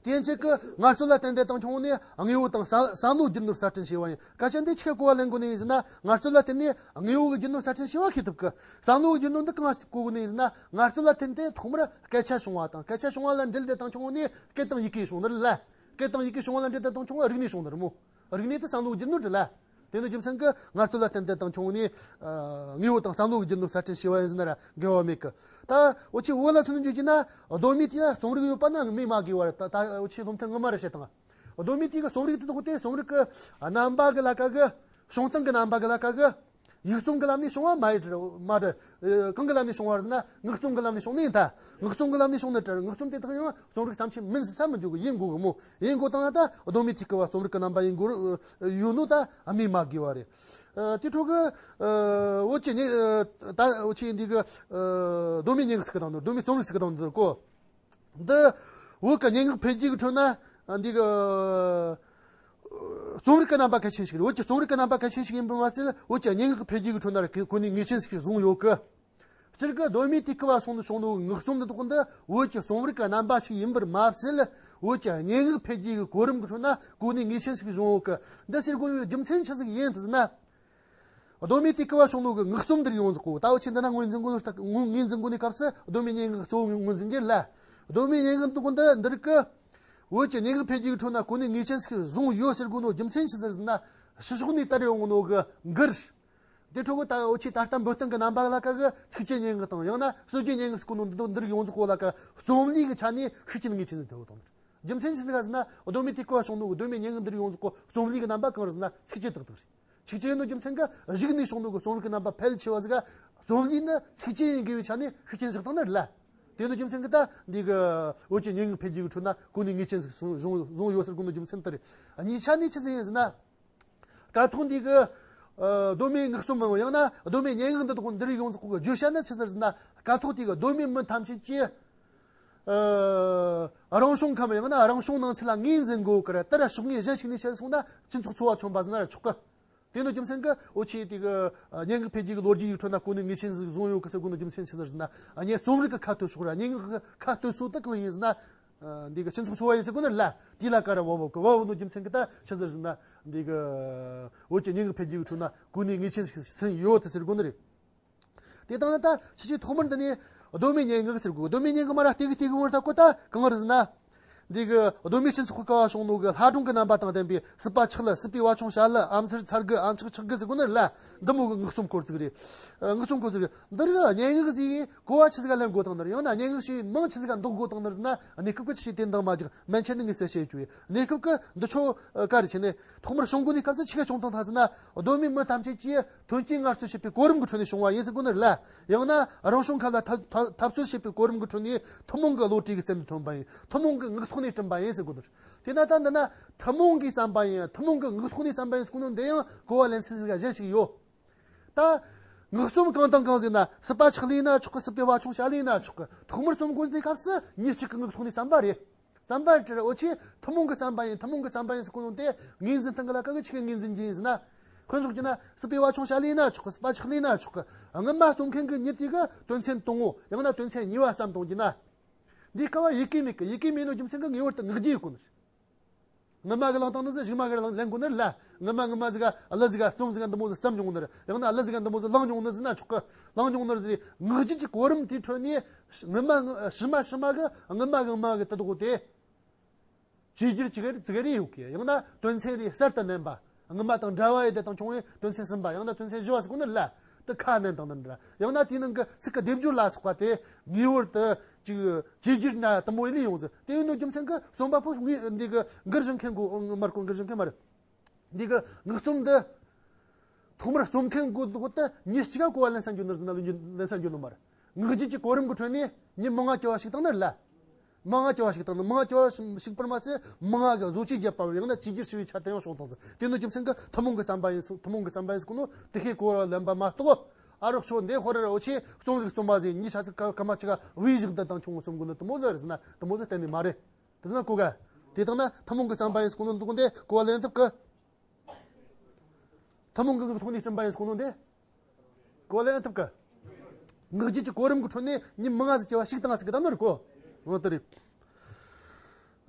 དེ་ཡན་ཆད་ཀྱི་ངལ་རྩོལ་ལ་བརྟེན་ཏེ་དང་བྱུང་ནས་དངོས་པོ་དང་བསམ་བསམ་བློའི་རྒྱུ་ནོར་གསར་སྐྲུན་བྱས་པ་ཡིན། སྐད་ཆ་འདི་ཆི་གི་གོ་བ་ལེན་དགོས་ནི་ཡིན་ཟེར་ན། ངལ་རྩོལ་ལ་བརྟེན་ནས་དངོས་པོ་གི་རྒྱུ་ནོར་གསར་སྐྲུན་བྱས་པ་ཤེས་ཐུབ་གི། བསམ་བློའི་རྒྱུ་ནོར་འདི་གང་གོ་དགོས་ནི་ཡིན་ཟེར་ན། ངལ་རྩོལ་ལ་བརྟེན་ཏེ་ཐོག་མར་སྐད་ཆ་བྱུང་བ་དང་། སྐད་ཆ་བྱུང་བ་ལ་འབྲེལ་ཏེ་དང་བྱུང་ནས་སྐད་དང་ཡི་གེ་བྱུང་ནི་རེད་ལ། སྐད་དང་ཡི་གེ་བྱུང་བ་ལ་འབྲེལ་ཏེ་དང་བྱུང་བ་རིག་གནས་བྱུང་ནི་རེད་མོ། རིག་གནས་དེ་བསམ་བློའི་རྒྱུ་ནོར་རེད་ལ། དེ་ནི་རྒྱུ་མཚན་གྱིས་ངལ་རྩོལ་ལ་བརྟེན་ཏེ་དང་བྱུང་ནས་ཨ་དངོས་པོ་དང་བསམ་བློ་གི་རྒྱུ་ནོར་གསར་སྐྲུན་བྱས་པ་ཡིན་ཟེར་ན་ར་འགལ་བ་མེད་གི། ད་འུ་ཆོས་བོད་ལ་མཚོན་ནས་བརྗོད་རྒྱུ་ན། གདོད་མའི་དུས་ན་རྩོམ་རིག་ཡོད་པ་ན་སྨོས་མ་དགོས་པ་རེད། ད་ད་འུ་ཆོས་སློབ་ཐུན་སྔོན་མ་ར་བཤད་དང་། གདོད་མའི་དུས་ཀྱི་རྩོམ་རིག་དེ་དག་དེ་རྩོམ་རིག་གི་རྣམ་པ་གི་ལ་ཀ་གི། བྱུང་སྟངས་ཀྱི་རྣམ་པ་གི་ལ་ཀ་གི། ཡིག་རྩོམ་གྱི་ལམ་ནས་བྱུང་བ་མ་རེད། མ་རེད། ཨ་གང་གི་ལམ་ནས་བྱུང་བ་རེད་ཟེར་ན། ངག་རྩོམ་གྱི་ལམ་ནས་བྱུང་ནི་ཡིན་ད། ངག་རྩོམ་གྱི་ལམ་ནས་བྱུང་ནི་ད། ངག་རྩོམ་དེ་དག་ཡང་རྩོམ་རིག་ཙམ་ཆེ་མིན་ཟེར་ས་མི་འཇུག་གི། ཡིན་དགོས་གི་མོ། ཡིན་དགོས་དང་ད་གདོད་མའི་དུས་ཀྱི་བ་རྩོམ་རིག་གི་རྣམ་པ་ཡིན་དགོས་ཡོད་ནོ་ད་སྨོས་མ་དགོས་པ་རེད། ཨ་དེ་འཕྲོ་གི་ཨ་འུ་ཆོས་ནི་ཨ་ད་འུ་ཆོས་འདི་གི་ཨ་གདོད་མའི་སྙན་ངག་ཟེར་གི་དང་ནོ། གདོད་མའི་རྩོམ་རིག་ཟེར་གི་དང་ནོ་གོ། འདི་བོད་ཀྱི་སྙན་ངག་འཕེལ་རྒྱས་ཀྱི་ཁྲོད་ན་འདི་གི་རྩོམ་རིག་གི་རྣམ་པ་གལ་ཆེན་ཞིག་རེད། བོད་ཀྱི་རྩོམ་རིག་གི་རྣམ་པ་གལ་ཆེན་ཞིག་ཡིན་པར་མ་ཟད། བོད་ཀྱི་སྙན་ངག་འཕེལ་རྒྱས་ཀྱི་ཁྲོད་ན་ར་གོ་གནས་ངེས་ཅན་ཞིག་བཟུང་ཡོད་གི། སྤྱིར་གི་གདོད་མའི་དུས་སྐབས་བ་སོང་ནས་བྱུང་ནོ་ངག་རྩོམ་འདི་དག་འདི་བོད་ཀྱི་རྩོམ་རིག་གི་རྣམ་པ་ཞིག་ཡིན་པར་མ་ཟད། བོད་ཀྱི་སྙན་ངག་འཕེལ་རྒྱས་ཀྱི་གོ་རིམ་གྱི་ཁྲོད་ན་གོ་གནས་ངེས་ཅན་ཞིག་བཟུང་ཡོད་གི། འདི་ཟེར་དགོས་པའི་རྒྱུ་མཚན་ཆི་ཟིག་ཡིན་ཟེར་ན། གདོད་མའི་དུས་སྐབས་བ་བྱུང་ནོ་གི་ངག་རྩོམ་འདིར་ཡོངས་རྫོགས་གོ། ད་འུ་ཆོས་འདི་ན་ངོས་འཛིན་དགོས་ནོ། ངོས་འཛིན་དགོས་ནི་སྐབས་སུ་གདོད་མའི་སྙན་ངག་གཙོ་བོ་ངོས་འཛིན་རྒྱུ་ལ། གདོད་མའི་སྙན་ངག་འདི་དག་འདི་འདིར་གི་བོད་ཀྱི་སྙན་ངག་འཕེལ་རྒྱས་ཀྱི་ཁྲོད་ན་གོ་གནས་ངེས་ཅན་ཞིག་བཟུང་ཡོད་ཟེར་དགོས་ནོ་རྒྱུ་མཚན་ཆི་ཟིག་ཟེར་ན། ཕྱི་ཕྱོགས་ནས་དར་ཡོང་ནོ་གི་འགུར། དེ་འཕྲོ་གི་ད་འུ་ཆོས་ད་ལྟ་འབུར་ཐོན་གི་རྣམ་པ་ལ་ཁ་གི་ཚིགས་བཅད་སྙན་ངག་དང་། ཡང་ན་སྲོལ་རྒྱུན་སྙན་ངག་ཟེར་གོ་ནོ་འདི་དག་འདིར་ཡོངས་རྫོགས་གོ་ལ་ཀ་རྩོམ་ལུས་གི་ཆ་ནས་ཤུགས་རྐྱེན་ངེས་ཅན་ཟིག་ཐེབས་ཡོད་དང་། རྒྱུ་མཚན་ཆི་ཟིག་ག་ཟེར་ན། གདོད་མའི་དུས་སྐབས་བ་བྱུང་ནོ་གི་གདོད་མའི་སྙན་ངག་འདིར་ཡོངས་རྫོགས་གོ་རྩོམ་ལུས་གི་རྣམ་པ་གང་རེད་ཟེར་ན་ཚིགས་བཅད་ཏག་ཏག་རེད། ཚིགས་བཅད་ཡིན་ནོ་རྒྱུ་མཚན་གི་གཞུག་ནས་བྱུང་ནོ་གི་རྩོམ་རིག་གི་རྣམ་པ་ཕལ་ཆེ་བ་ཟིག་ག་རྩོམ་ལུས་ནི་ཚིགས་བཅད་ཡིན་དགོས་པའི་ཆ་ནས་ཤུགས་རྐྱེན་བཞག་སྟངས་ནི་རེད་ལ། དེ་ནི་རྒྱུ་མཚན་གྱིས་ད་འདི་གི་བོད་ཀྱི་སྙན་ངག་འཕེལ་རྒྱས་ཀྱི་ཁྲོད་ན་གོ་གནས་ངེས་ཅན་ཟིག་བཟུང་བཟུང་ཡོད་ཟེར་དགོས་ནོ་རྒྱུ་མཚན་དེ་རེད། གཉིས་ཆ་ནས་ཆི་ཟིག་ཡིན་ཟེར་ན། སྐད་ཐོག་འདི་གི་ཨ་གདོད་མའི་ངག་རྩོམ་མིན་ཡང་ན་གདོད་མའི་སྙན་ངག་འདི་དག་འདིར་ཡོངས་རྫོགས་གི་བརྗོད་བྱ་ནི་ཆི་ཟིག་ཟེར་ན། སྐད་ཐོག་འདི་གི་གདོད་མའི་མི་ཐམས་ཅད་ཀྱིས་ཨ་རང་བྱུང་ཁམས་ཡང་ན་རང་བྱུང་སྣང་ཚུལ་ལ་ངོས་འཛིན་དགོས་གི་རེད། དེ་ར་ཕྱོགས་ངོས་གཞན་ཞིག་ནས་བཤད་སོང་ན་སྤྱི་ཚོགས་འཚོ་བ་མཚོན་པ་ཟེར་ན་ར་ཆོག་གི། དེ་ནི་རྒྱུ་མཚན་གྱིས་འུ་ཆོས་དེ་གི་ཨ་སྙན་ངག་འཕེལ་རྒྱས་ཀྱི་ལོ་རྒྱུས་ཀྱི་ཁྲོད་ན་གོ་གནས་ངེས་ཅན་ཟིག་བཟུང་ཡོད་གི་ཟེར་དགོས་ནོ་རྒྱུ་མཚན་ཆི་ཟིག་ཟེར་ན། ཨ་ནི་རྩོམ་རིག་གི་ཁ་གཏོད་ཕྱོགས་ར། སྙན་ངག་གི་ཁ་གཏོད་ཚུལ་དེ་གང་ཡིན་ཟེར་ན། ཨ་འདི་གི་སྤྱི་ཚོགས་འཚོ་བ་ཡིན་ཟེར་དགོས་ནི་རེད་ལ། དེ་ལ་ཀ་ར་བབ་བབ་གི་བབ་བབ་ནོ་རྒྱུ་མཚན་གྱིས་ད་ཆི་ཟིག་ཟེར་ན། འདི་གི་བོད་ཀྱི་སྙན་ངག་འཕེལ་རྒྱས་ཀྱི་ཁྲོད་ན་གོ་གནས་ངེས་ཅན་ཟིག་ཟིན་ཡོད་དེ་ཟེར་དགོས་ནི་རེད། དེ་ལྟ་ན་ད་ཕྱི་ཕྱིར་ཐོག་མར་འདི་ནས་ གདོད་མའི་སྙན་ངག་ཟེར་དགོས། གདོད་མའི་སྙན་ངག་མ་ར་ལྟེ་གི་ལྟེ་གི་བོར་ཐག་གོ་ད་གང་རེད་ཟེར་ན། འདི་གི་གདོད་མའི་སྤྱི་ཚོགས་ཀྱི་ཀ་བ་བྱུང་ནོ་གི་ལྷ་སྒྲུང་གི་རྣམ་པ་དང་ལྡན་པའི་སྲིད་པ་ཆགས་ལ། སྲིད་པའི་བ་ཆུང་བྱ་ལ། ཨ་མཚར་མཚར་གི། ཨ་མཆོག་མཆོག་གི་ཟེར་གོ་ནི་རེད་ལ། འདི་མོ་གི་ངག་རྩོམ་སྐོར་ཟིག་རེད། ངག་རྩོམ་སྐོར་ཟིག་རེད། འདི་རིགས་སྙན་ངག་ཟིག་གོ་བ་ཆི་ཟིག་ག་ལེན་དགོས་དང་ནི་རེད། ཡང་ན་སྙན་ངག་ཞེས་མིང་ཆི་ཟིག་ག་འདོགས་དགོས་དང་ནི་རེད་ཟེར་ན། གནས་སྐབས་ཀྱི་ཆི་ཞིག་དེ་འདང་མ་རྒྱག་མན་ཆད་ནི་ངས་གསལ་བཤད་བྱས་ཡོད། གནས་སྐབས་ཀྱི་འདི་ཆོ་ག་རེ་བྱས་ནས་ཐོག་མར་བྱུང་དགོས་ནི་སྐབས་སུ་ཆི་ག་བྱུང་དང་ཐ་ཟེར་ན། གདོད་མའི་མི་ཐམས་ཅད་ཀྱིས་ཐོན་སྐྱེད་ངལ་རྩོལ་བྱེད་པའི་གོ་རིམ་གྱི་ཁྲོད་ནས་བྱུང་བ་ཡིན་ཟེར་གོ་ནི་རེད་ལ། ཡང་ན་རང་བྱུང་ཁམས་ལ་འཐབ་འཐབ་འཐབ་རྩོད་བྱེད་པའི་གོ་རིམ་གྱི་ཁྲོད་ནས་ཐུན་མོང་གི་བློ་གྲོས་ཀྱི་རྩལ་ནས་ཐོན་པ་ཡིན། ཐུན་མོང་གི་ངག་ཐོག་ནས་བསྐྲུན་པ་ཡིན་ཟེར་གོ་ནི་རེད། དེས་ན་ད་འདི་ན་ཐུན་མོང་གིས་བརྩམས་པ་ཡིན། ཐུན་མོང་གི་ངག་ཐོག་ནས་བརྩམས་པ་ཡིན་ཟེར་གོ་ནོ་འདི་ཡང་གོ་བ་ལེན་ཚུལ་ཟིག་གཞན་ཞིག་ཡོད། ད་ངག་རྩོམ་གང་དང་གང་ཟེར་ན། སྲིད་པ་ཆགས་ལས་ན་ཆོག་གི། སྲིད་པའི་བ་ཆུང་བྱ་ལས་ན་ཆོག་གི། ཐོག་མར་རྩོམ་དགོས་དུས་སྐབས་སུ་མྱི་གཅིག་གི་ངག་ཐོག་ནས་བརྩམས་པ་རེད། བརྩམས་པ་རེད། འོ་ཆེ་ཐུན་མོང་གིས་བརྩམས་པ་ཡིན། ཐུན་མོང་གིས་བརྩམས་པ་ཡིན་ཟེར་གོ་ནོ་དེ་ངོས་འཛིན་སྟངས་ཀྱི་ལ་ཀ་གི་ཆི་གི་ངོས་འཛིན་གྱི་ཡིན་ཟེར་ན། དཔེ་འཇོག་རྒྱུ་ན་སྲིད་པའི་བ་ཆུང་བྱ་ལས་ན་ཆོག་གི། སྲིད་པ་ཆགས་ལས་ན་ཆོག་གི། སྔོན་མ་རྩོམ་མཁན་གྱི་མྱི་དེ་གི་དོན་ཚན་དང་པོ་ཡང་ན་དོན་ཚན་གཉིས་པ་བརྩམས་གཏོང་རྒྱུ་ན། འདིའི་སྐབས་ཡི་གེ་མེད་གི། ཡི་གེ་མེད་ནོ་རྒྱུ་མཚན་གྱིས་ངེས་པར་དུ་ངག་རྒྱུན་ཡོད་དགོས་ནི་རེད། སྔོན་མ་གི་བླངས་བཏང་ནི་ཟིག་གཞུག་མ་གི་ལེན་དགོས་ནི་རེད་ལ། སྔོན་མ་སྔོན་མ་ཟིག་ག་གླུ་ཟིག་ག་རྩོམ་ཟིག་ག་འདི་མོ་ཟིག་བརྩམས་མྱོང་ནི་རེད། ཡང་ན་གླུ་ཟིག་ག་འདི་མོ་ཟིག་བླངས་མྱོང་ནི་ཟིག་ན་ཆོག་གི། བླངས་མྱོང་ནི་ཟིག་ངག་རྒྱུན་གྱི་གོ་རིམ་དེའི་ཁྲོད་ནས་སྔོན་མ་ཕྱི་མ་ཕྱི་མ་གི་སྔོན་མ་གི་སྔོན་མ་གི་དེ་དག་དེ། བཅོས་བསྒྱུར་ཅིག་རེ་ཙིག་རེ་ཡོད་གི། ཡང་ན་དོན་ཚན་རེ་གསར་དུ་བསྣན་པ། སྔོན་མ་དང་འདྲ་བ་ཡི་དེ་དང་ཆུང་བའི་དོན་ཚན་གསུམ་པ། ཡང་ན་དོན་ཚན་བཞི་བ་ཟེར་གོ་ནི་ལ་དེ་ཁ་བསྣན་དང་ནི་འདྲ། ཡང་ན་དེའི་ནང་གི་ཚིག་གི་སྡེབ་སྦྱོར་ལ་སོགས་པ་དེ་ངེས་པར་དུ་ཅིག་བཅོས་བསྒྱུར་ན་དེ་མོ་ཡི་ལས་ཡོང་ཟིག་དེ་ཡིན་ནོ་རྒྱུ་མཚན་གྱིས་རྩོམ་པ་པོ་ངས་འདི་གི་འགུལ་བཞིན་མཁན་གོ་མར་གོ་འགུལ་བཞིན་མཁན་མ་རེད། འདི་གི་ངག་རྩོམ་འདི་ཐོག་མར་རྩོམ་མཁན་གོ་འདུག་ད་མྱི་གཅིག་ག་གོ་བ་ལེན་ས་འགྱོ་ནི་ཟིན་ན་ལེན་ས་འགྱོ་ནི་མ་རེད། ངག་རྒྱུན་གྱི་གོ་རིམ་གྱི་ཁྲོད་ནས་མྱི་མང་ང་བཅུ་བ་ཞིག་བཏང་ནི་རེད་ལ། མང་ང་བཅུ་བ་ཞིག་བཏང་ནི། མང་ང་བཅུ་བ་ཞིག་པར་མ་ཚད་མང་ང་གི་བཟོ་བཅོས་བརྒྱབ་པ་ཡང་ན་བཅོས་བསྒྱུར་ཞུ་བའི་ཆ་དེ་ཡང་བྱུང་བཏང་ཟིན། དེ་ནི་རྒྱུ་མཚན་གྱིས་ཐུན་མོང་གི་བརྩམས་པ་ཡིན་ཟེར། ཐུན་མོང་གི་བརྩམས་པ་ཡིན་ཟེར་གོ་ནོ་དེ་ཤེས་གོ་བ་ལེན་པ་མ་གཏོགས། ཨ་རོགས་ཆོ་འདི་ཧོར་ར་འོ་ཆེ་རྩོམ་ཟིག་རྩོམ་པ་ཟིག་མྱི་ཆ་ཚིག་ཁ་ཁ་མ་ཅིག་ག་བུའི་ཞིག་འདི་དང་ཆུང་ངུ་རྩོམ་གོ་ནི་དེ་མོ་ཟིག་རེད་ཟེར་ན་དེ་མོ་ཟིག་གཏན་ནས་མ་རེད། དེ་ཟེར་ན་གོ་ག་དེ་དང་ན་ཐུན་མོང་གི་བརྩམས་པ་ཡིན་ཟེར་གོ་ནོ་འདུག་འདི་གོ་བ་ལེན་ཐུབ་གི། ཐུན་མོང་གི་ངག་ཐོག་ནས་བསྐྲུན་པ་ཡིན་ཟེར་གོ་ནོ་འདི། གོ་ལེན་ཐུབ་གི། ངག་རྒྱུན་གྱི་གོ་རིམ་གྱི་ཁྲོད་ནས་མྱི་མང་ང་ཟིག་བཅུ་བ་ཞིག་བཏང་ཟིག་གི་ད་ནོར་གོ་འོ་དེ་རེད།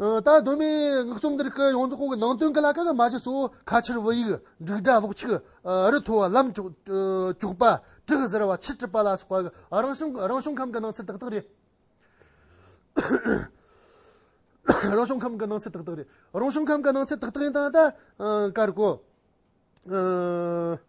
ཨ། ད་གདོད་མའི་ངག་རྩོམ་འདི་རིགས་ཀྱི་ཡོངས་རྫོགས་ཀྱི་ནང་དོན་གྱི་ལ་ཀ་གི་མ་གཞི་གཙོ་བོ་ཁ་ཆར་བུ་ཡིག་འབྲུག་སྒྲ་གློག་ཆུ། ཨ། རི་མཐོ་བ་ལམ་གྱོག་ཨ། གྱོག་པ་དྲག་ཟེར་བ་ཆུ་གྲུབ་པ་ལ་སོགས་པ་གི་རང་བྱུང་རང་བྱུང་ཁམས་ཀྱི་སྣང་ཚུལ་ཏག་ཏག་རེད། རང་བྱུང་ཁམས་ཀྱི་སྣང་ཚུལ་ཏག་ཏག་རེད། རང་བྱུང་ཁམས་ཀྱི་སྣང་ཚུལ་ཏག་ཏག་ཡིན་དང་ད་ཨ། ཀར་གོ་ཨ།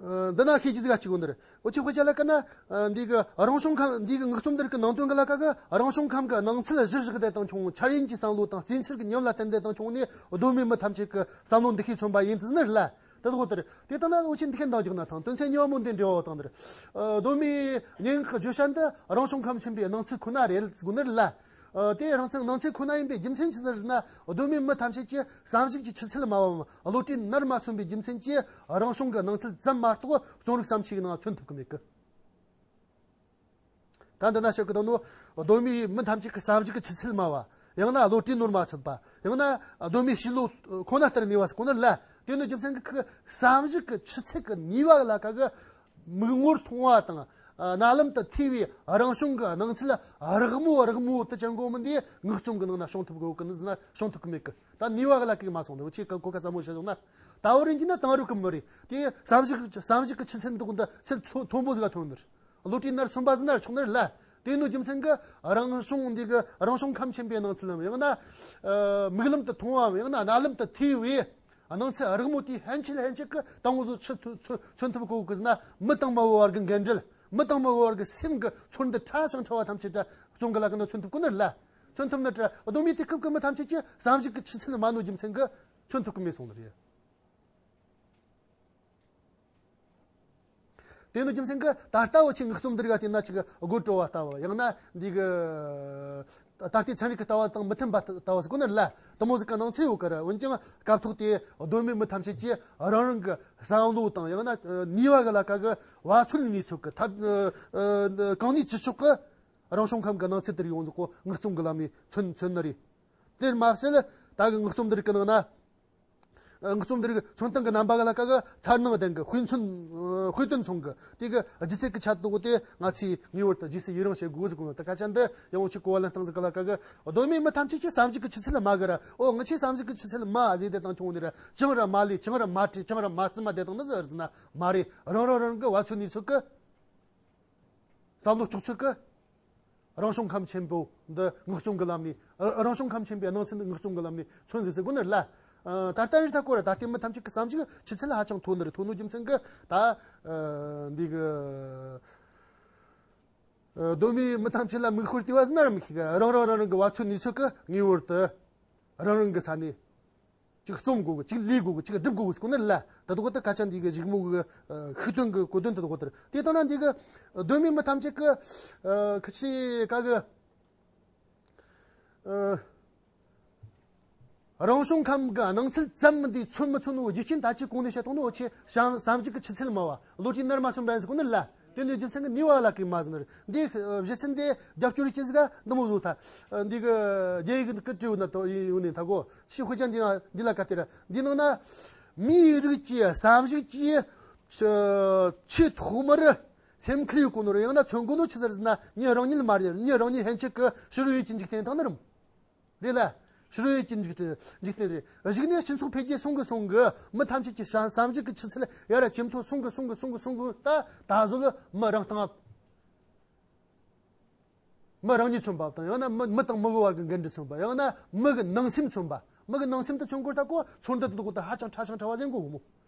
ཨ། འདི་ན་ཤེས་རྒྱུ་ཟིག་ག་གཅིག་གོ་འདིར་འུ་ཆི་དཔེ་ཆ་ལ་ཀ་ན། ཨ། འདི་གི་རང་བྱུང་ཁམས་འདི་གི་ངག་རྩོམ་འདི་རིགས་ཀྱི་ནང་དོན་གྱི་ལ་ཀ་གི་རང་བྱུང་ཁམས་ཀྱི་སྣང་ཚུལ་གཞིར་བཞག་དེ་དང་ཆུང་འཆར་ཡན་གྱི་བསམ་བློ་དང་རྩིས་འཆར་གྱི་ཉམས་ལ་བརྟེན་ཏེ་དང་ཆུང་ནས་གདོད་མའི་མི་ཐམས་ཅད་ཀྱི་བསམ་བློ་འདུ་ཤེས་མཚོན་པ་ཡིན་དུས་ནི་རེད་ལ། དེ་ལ་གོ་དེར་དེ་ལྟ་ན་འུ་ཆི་འདི་ཁའི་འདང་རྒྱག་ན་ཐང་དོན་ཚན་གཉིས་པ་མོ་འདི་འབྲེལ་བ་དང་དེར། ཨ། གདོད་མའི་སྙན་ངག་གི་བརྗོད་བྱ་འདི་རང་བྱུང་ཁམས་ཆེན་པོའི་སྣང་ཚུལ་ཁོ་ན་རེད་ཟེར་གོ་ནི་རེད་ལ། ཨ། དེ་རང་མཚན་སྣང་ཚུལ་ཁོ་ན་ཡིན་པའི་རྒྱུ་མཚན་ཅི་ཟེར་ན། གདོད་མའི་མི་ཐམས་ཅད་ཀྱིས་བསམ་གཞིག་གི་ཆུ་ཚད་དམའ་བའམ་བློ་གྲོས་ནར་མ་སོན་པའི་རྒྱུ་མཚན་གྱིས་རང་བྱུང་གི་སྣང་ཚུལ་ཙམ་མ་གཏོགས་རྩོམ་རིག་བརྩམས་ཆོས་ཀྱི་ནང་མཚོན་ཐུབ་ཀྱི་མེད་ཀི། ད་འདི་ན་བཤད་ཀྱི་འདུག་ནོ། གདོད་མའི་མི་ཐམས་ཅད་ཀྱི་བསམ་གཞིག་གི་ཆུ་ཚད་དམའ་བ། ཡང་ན་བློ་གྲོས་ནོར་མ་ཚུད་པ། ཡང་ན་གདོད་མའི་བྱིས་བློ་ཁོ་ན་ལྟར་གནས་པ་ཟེར་གོ་ནི་ལ། དེ་ནི་རྒྱུ་མཚན་གྱིས་ཁོའི་བསམ་གཞིག་གི་ཆུ་ཚད་ཀྱི་ནུས་པ་ལ་ཁ་གི་མིག་ངོར་མཐོང་བ་དང་། རྣ་ལམ་དུ་ཐོས་པའི་རང་བྱུང་གི་སྣང་ཚུལ་རགས་མོ་རགས་མོ་དེ་ཅན་གོ་མིན་དེ་ངག་རྩོམ་གྱི་ནང་ན་བྱུང་ཐུབ་གི་ཡོད་གི་ནི་ཟེར་ན་བྱུང་ཐུབ་གི་མེད་གི། ད་ནུས་པ་གི་ལ་ཀིག་མ་སོང་ནི་འུ་ཆི་གི་གོ་སྐབས་ཙམ་མོ་བྱེད་སོང་ན། ད་བོ་རིན་གྱི་ན་དེང་རབས་ཀྱི་མི་རེད། དེ་བསམ་གཞིག་བསམ་གཞིག་གི་ཆུ་ཚད་འདུག་འདི་ཚད་མཐོ་མཐོན་པོ་ཟིག་ག་ཐོན་ནི་རེད། བློ་གྲོས་ནར་སོན་པ་ཟིག་ན་ཆོག་ནི་རེད་ལ། དེ་ནོ་རྒྱུ་མཚན་གྱིས་རང་བྱུང་འདི་གི་རང་བྱུང་ཁམས་ཆེན་པོའི་སྣང་ཚུལ་ལམ། ཡང་ན། ཨ། མིག་ལམ་དུ་མཐོང་བའམ་ཡང་ན་རྣ་ལམ་དུ་ཐོས་པའི་སྣང་ཚུལ་རགས་མོ་དེ་ཧན་ཆད་ཧན་ཆད་ཀྱི་དང་པོ་ཚོ་ཆུ་ཐུ་ཚུ་མཚོན་ཐུབ་གོ་གི་ཟེར་ན། མི་དང་མི་བར་གྱི་འགལ་འབྲེལ། མི་དང་མི་བར་གྱི་སེམས་ཀྱི་ཚོར་འདུ་ཕྲ་ཞིང་ཕྲ་བ་ཐམས་ཅད་རྩོམ་གྱི་ལ་ཀ་ན་མཚོན་ཐུབ་གོ་ནི་རེད་ལ། མཚོན་ཐུབ་ནི་རེད། གདོད་མའི་དུས་སྐབས་ཀྱི་མི་ཐམས་ཅད་ཀྱི་བསམ་གཞིག་གི་ཆུ་ཚད་དམའ་ནོ་རྒྱུ་མཚན་གྱིས་མཚོན་ཐུབ་གི་མེད་སོང་ནི་རེད། དེ་ནི་རྒྱུ་མཚན་གྱིས་ད་ལྟ་བུ་ཆེ་ངག་རྩོམ་འདི་རིགས་ལ་བལྟས་ན་ཅིག་དགོད་བྲོ་བ་ལྟ་བུ། ཡང་ན་འདི་གི་ད་ལྟའི་ཚན་རིག་གི་ལྟ་བ་དང་མི་མཐུན་པ་ལྟ་བུ་ཟེར་གོ་ནི་རེད་ལ། དེ་མོ་ཟིག་གི་སྣང་ཚུལ་ཡོད་གི་རེད། འོན་ཀྱང་སྐབས་ཐོག་དེ་གདོད་མའི་མི་ཐམས་ཅད་ཀྱིས་རང་རང་གི་བསམ་བློ་དང་ཡང་ན་ནུས་པ་གི་ལ་ཀ་གི་བ་ཚོད་ནུས་ཚོད་གི་ཐབས་གང་ནུས་ཅི་ལྕོགས་གི་རང་བྱུང་ཁམས་ཀྱི་སྣང་ཚུལ་དེར་ཡོངས་རྫོགས་གོ་ངག་རྩོམ་གྱི་ལམ་ནས་མཚོན་མཚོན་ནི་རེད། དེར་མ་ཟད་ད་གི་ངག་རྩོམ་འདི་རིགས་ཀྱི་ནང་ན། ངག་རྩོམ་འདི་རིགས་མཚོན་སྟངས་ཀྱི་རྣམ་པ་གི་ལ་ཀ་གི་མཚར་སྣང་ལྡན་གི་དཔེ་མཚོན། དཔེ་དོན་མཚུངས་གི་དེ་གི་ལྗིད་ཚད་ཀྱི་ཆ་དོག་དེ་ང་ཚོས་ངེས་པར་དུ་རྗེས་སུ་ཡི་རང་བྱེད་དགོས་ཟེར་གོ་ནོ། ད་སྐད་ཆ་འདི་ཡང་ཅིག་གོ་བ་ལེན་སྟངས་ཟིག་གི་ལ་ཀ་གི་གདོད་མའི་མི་ཐམས་ཅད་ཀྱི་བསམ་གཞིག་གི་ཆུ་ཚད་དམའ་གི་ར། འོ་ང་ཆོའི་བསམ་གཞིག་གི་ཆུ་ཚད་དམའ་ཟེར་དེ་དང་ཆུང་ནི་ར་ཅང་ར་མ་ལས་ཅང་ར་མ་བྲིས་ཅང་ར་མ་བརྩི་མ་དེ་དང་ནི་ཟེར་ཟེར་ན་མ་རེད། རང་རང་རང་གི་བ་ཚོད་ནུས་ཚོད་གི་བསམ་བློ་ལྕོགས་ཚོད་ཀྱི། རང་བྱུང་ཁམས་ཆེན་པོ་འདི་མངགས་བཅོམ་གྱི་ལམ་ནས། ཨ། རང་བྱུང་ཁམས་ཆེན་པོའི་སྣང་ཚུལ་འདི་མངགས་བཅོམ་གྱི་ལམ་ནས་མཚོན་ཟིག་ཟེར་གོ་ནི་རེད་ལ། ཨ། ད་ལྟ་ཡིན་ད་ཁོ་ར་ད་ལྟའི་མི་ཐམས་ཅད་ཀྱི་བསམ་གཞིག་ཆུ་ཚད་ཧ་ཅང་མཐོ་ནི་རེད། མཐོ་ནོ་རྒྱུ་མཚན་གྱིས་ད། ཨ། འདི་གི། ཨ། གདོད་མའི་མི་ཐམས་ཅད་ལ་མིག་དཔེར་བལྟས་པ་ཟིན་ན་ར་མི་ཤེས་གི། རང་རང་རང་རང་གི་བ་ཚོད་ནུས་ཚོད་ཀྱིས་ངེས་པར་དུ་རང་རང་གི་ས་ནས། གཅིག་རྩོམ་དགོས་གི། གཅིག་ལས་དགོས་གི། གཅིག་སྒྲུབ་དགོས་གི་ཟེར་གོ་ནི་རེད་ལ། ད་དོ་གོ་ད་སྐད་ཆ་འདི་གི་གཞུག་མོ་གི། ཨ། ཤུགས་དོན་གི་གོ་དོན་ད་དོ་གོ་དེ་རེད། དེ་ལྟ་ན་འདི་གི་གདོད་མའི་མི་ཐམས་ཅད་ཀྱི། ཨ། ཁི་ཆི་ཀ་གི། ཨ། རང་བྱུང་ཁམས་ཀྱི་སྣང་ཚུལ་ཙམ་འདི་མཚོན་མི་མཚོན་ནོ་རྒྱུ་རྐྱེན་ད་ཅི་གོང་ནས་བཤད་བཏང་ནོ་འོ་ཆེ་བྱང་བསམ་གཞིག་གི་ཆུ་ཚད་མ་བ། བློ་གྲོས་ནར་མ་སོན་པ་ཡིན་ཟེར་གོ་ནི་རེད་ལ། དེ་ནས་རྒྱུ་མཚན་གྱིས་ནུས་པ་ལ་གི་མ་ཟིན་ནི་རེད། འདི་གཞི་ཚན་དེ་རྒྱབ་སྐྱོར་གྱི་ཟིག་ག་འདི་མོ་བཟོ་ཐལ། འདི་གི་རྒྱ་ཡིག་གི་སྐད་བྲིས་ཡོད་ན་དོ་ཡིན་ཡོད་ནི་ད་གོ། ཆེས་དཔེ་ཆ་འདི་ན་འདི་ལ་ག་དེ་ར། འདི་ནང་ན་མིའི་རིགས་ཀྱི་བསམ་གཞིག་གི་ཆེས་ཐོག་མར་སེམས་ཁུར་ཡོད་གོ་ནོ་རེད། ཡང་ན་མཚོན་གོ་ནོ་ཆི་ཟེར་ཟེར་ན་ཉིད་རང་ཉིད་མ་རེད། ཉིད་རང་ཉིད་ཕན་ཆད་ཀྱི་ཕྱི་རོལ་ཡུལ་གྱི་འཇིག་རྟེན་དང་ནི་རམ། རེད་ལ། ཕྱི་རོལ་ཡུལ་གྱི་འཇིག་རྟེན། འཇིག་རྟེན་རེད། གཞུག་ནས་སྤྱི་ཚོགས་འཕེལ་རྒྱས་སོང་གི་སོང་གི་མི་ཐམས་ཅད་ཀྱི་བསམ་བསམ་གཞིག་གི་ཆུ་ཚད་ཡར་ཇེ་མཐོ་སོང་གི་སོང་གི་སོང་གི་སོང་གི་ད་ད་གཟོད་མི་རང་སྟེང་མི་རང་ཉིད་མཚོན་པ་དང་། ཡང་ན་མི་མི་དང་མི་གི་བར་གྱི་འགལ་འདུ་མཚོན་པ། ཡང་ན་མི་གི་ནང་སེམས་མཚོན་པ། མི་གི་ནང་སེམས་དེ་མཚོན་དགོས་ད་གོ། ཚོར་འདུ་དེ་ད་གོ་ད་ཧ་ཅང་ཕྲ་ཞིང་ཕྲ་བ་ཟེར་དགོས་གི་མོ།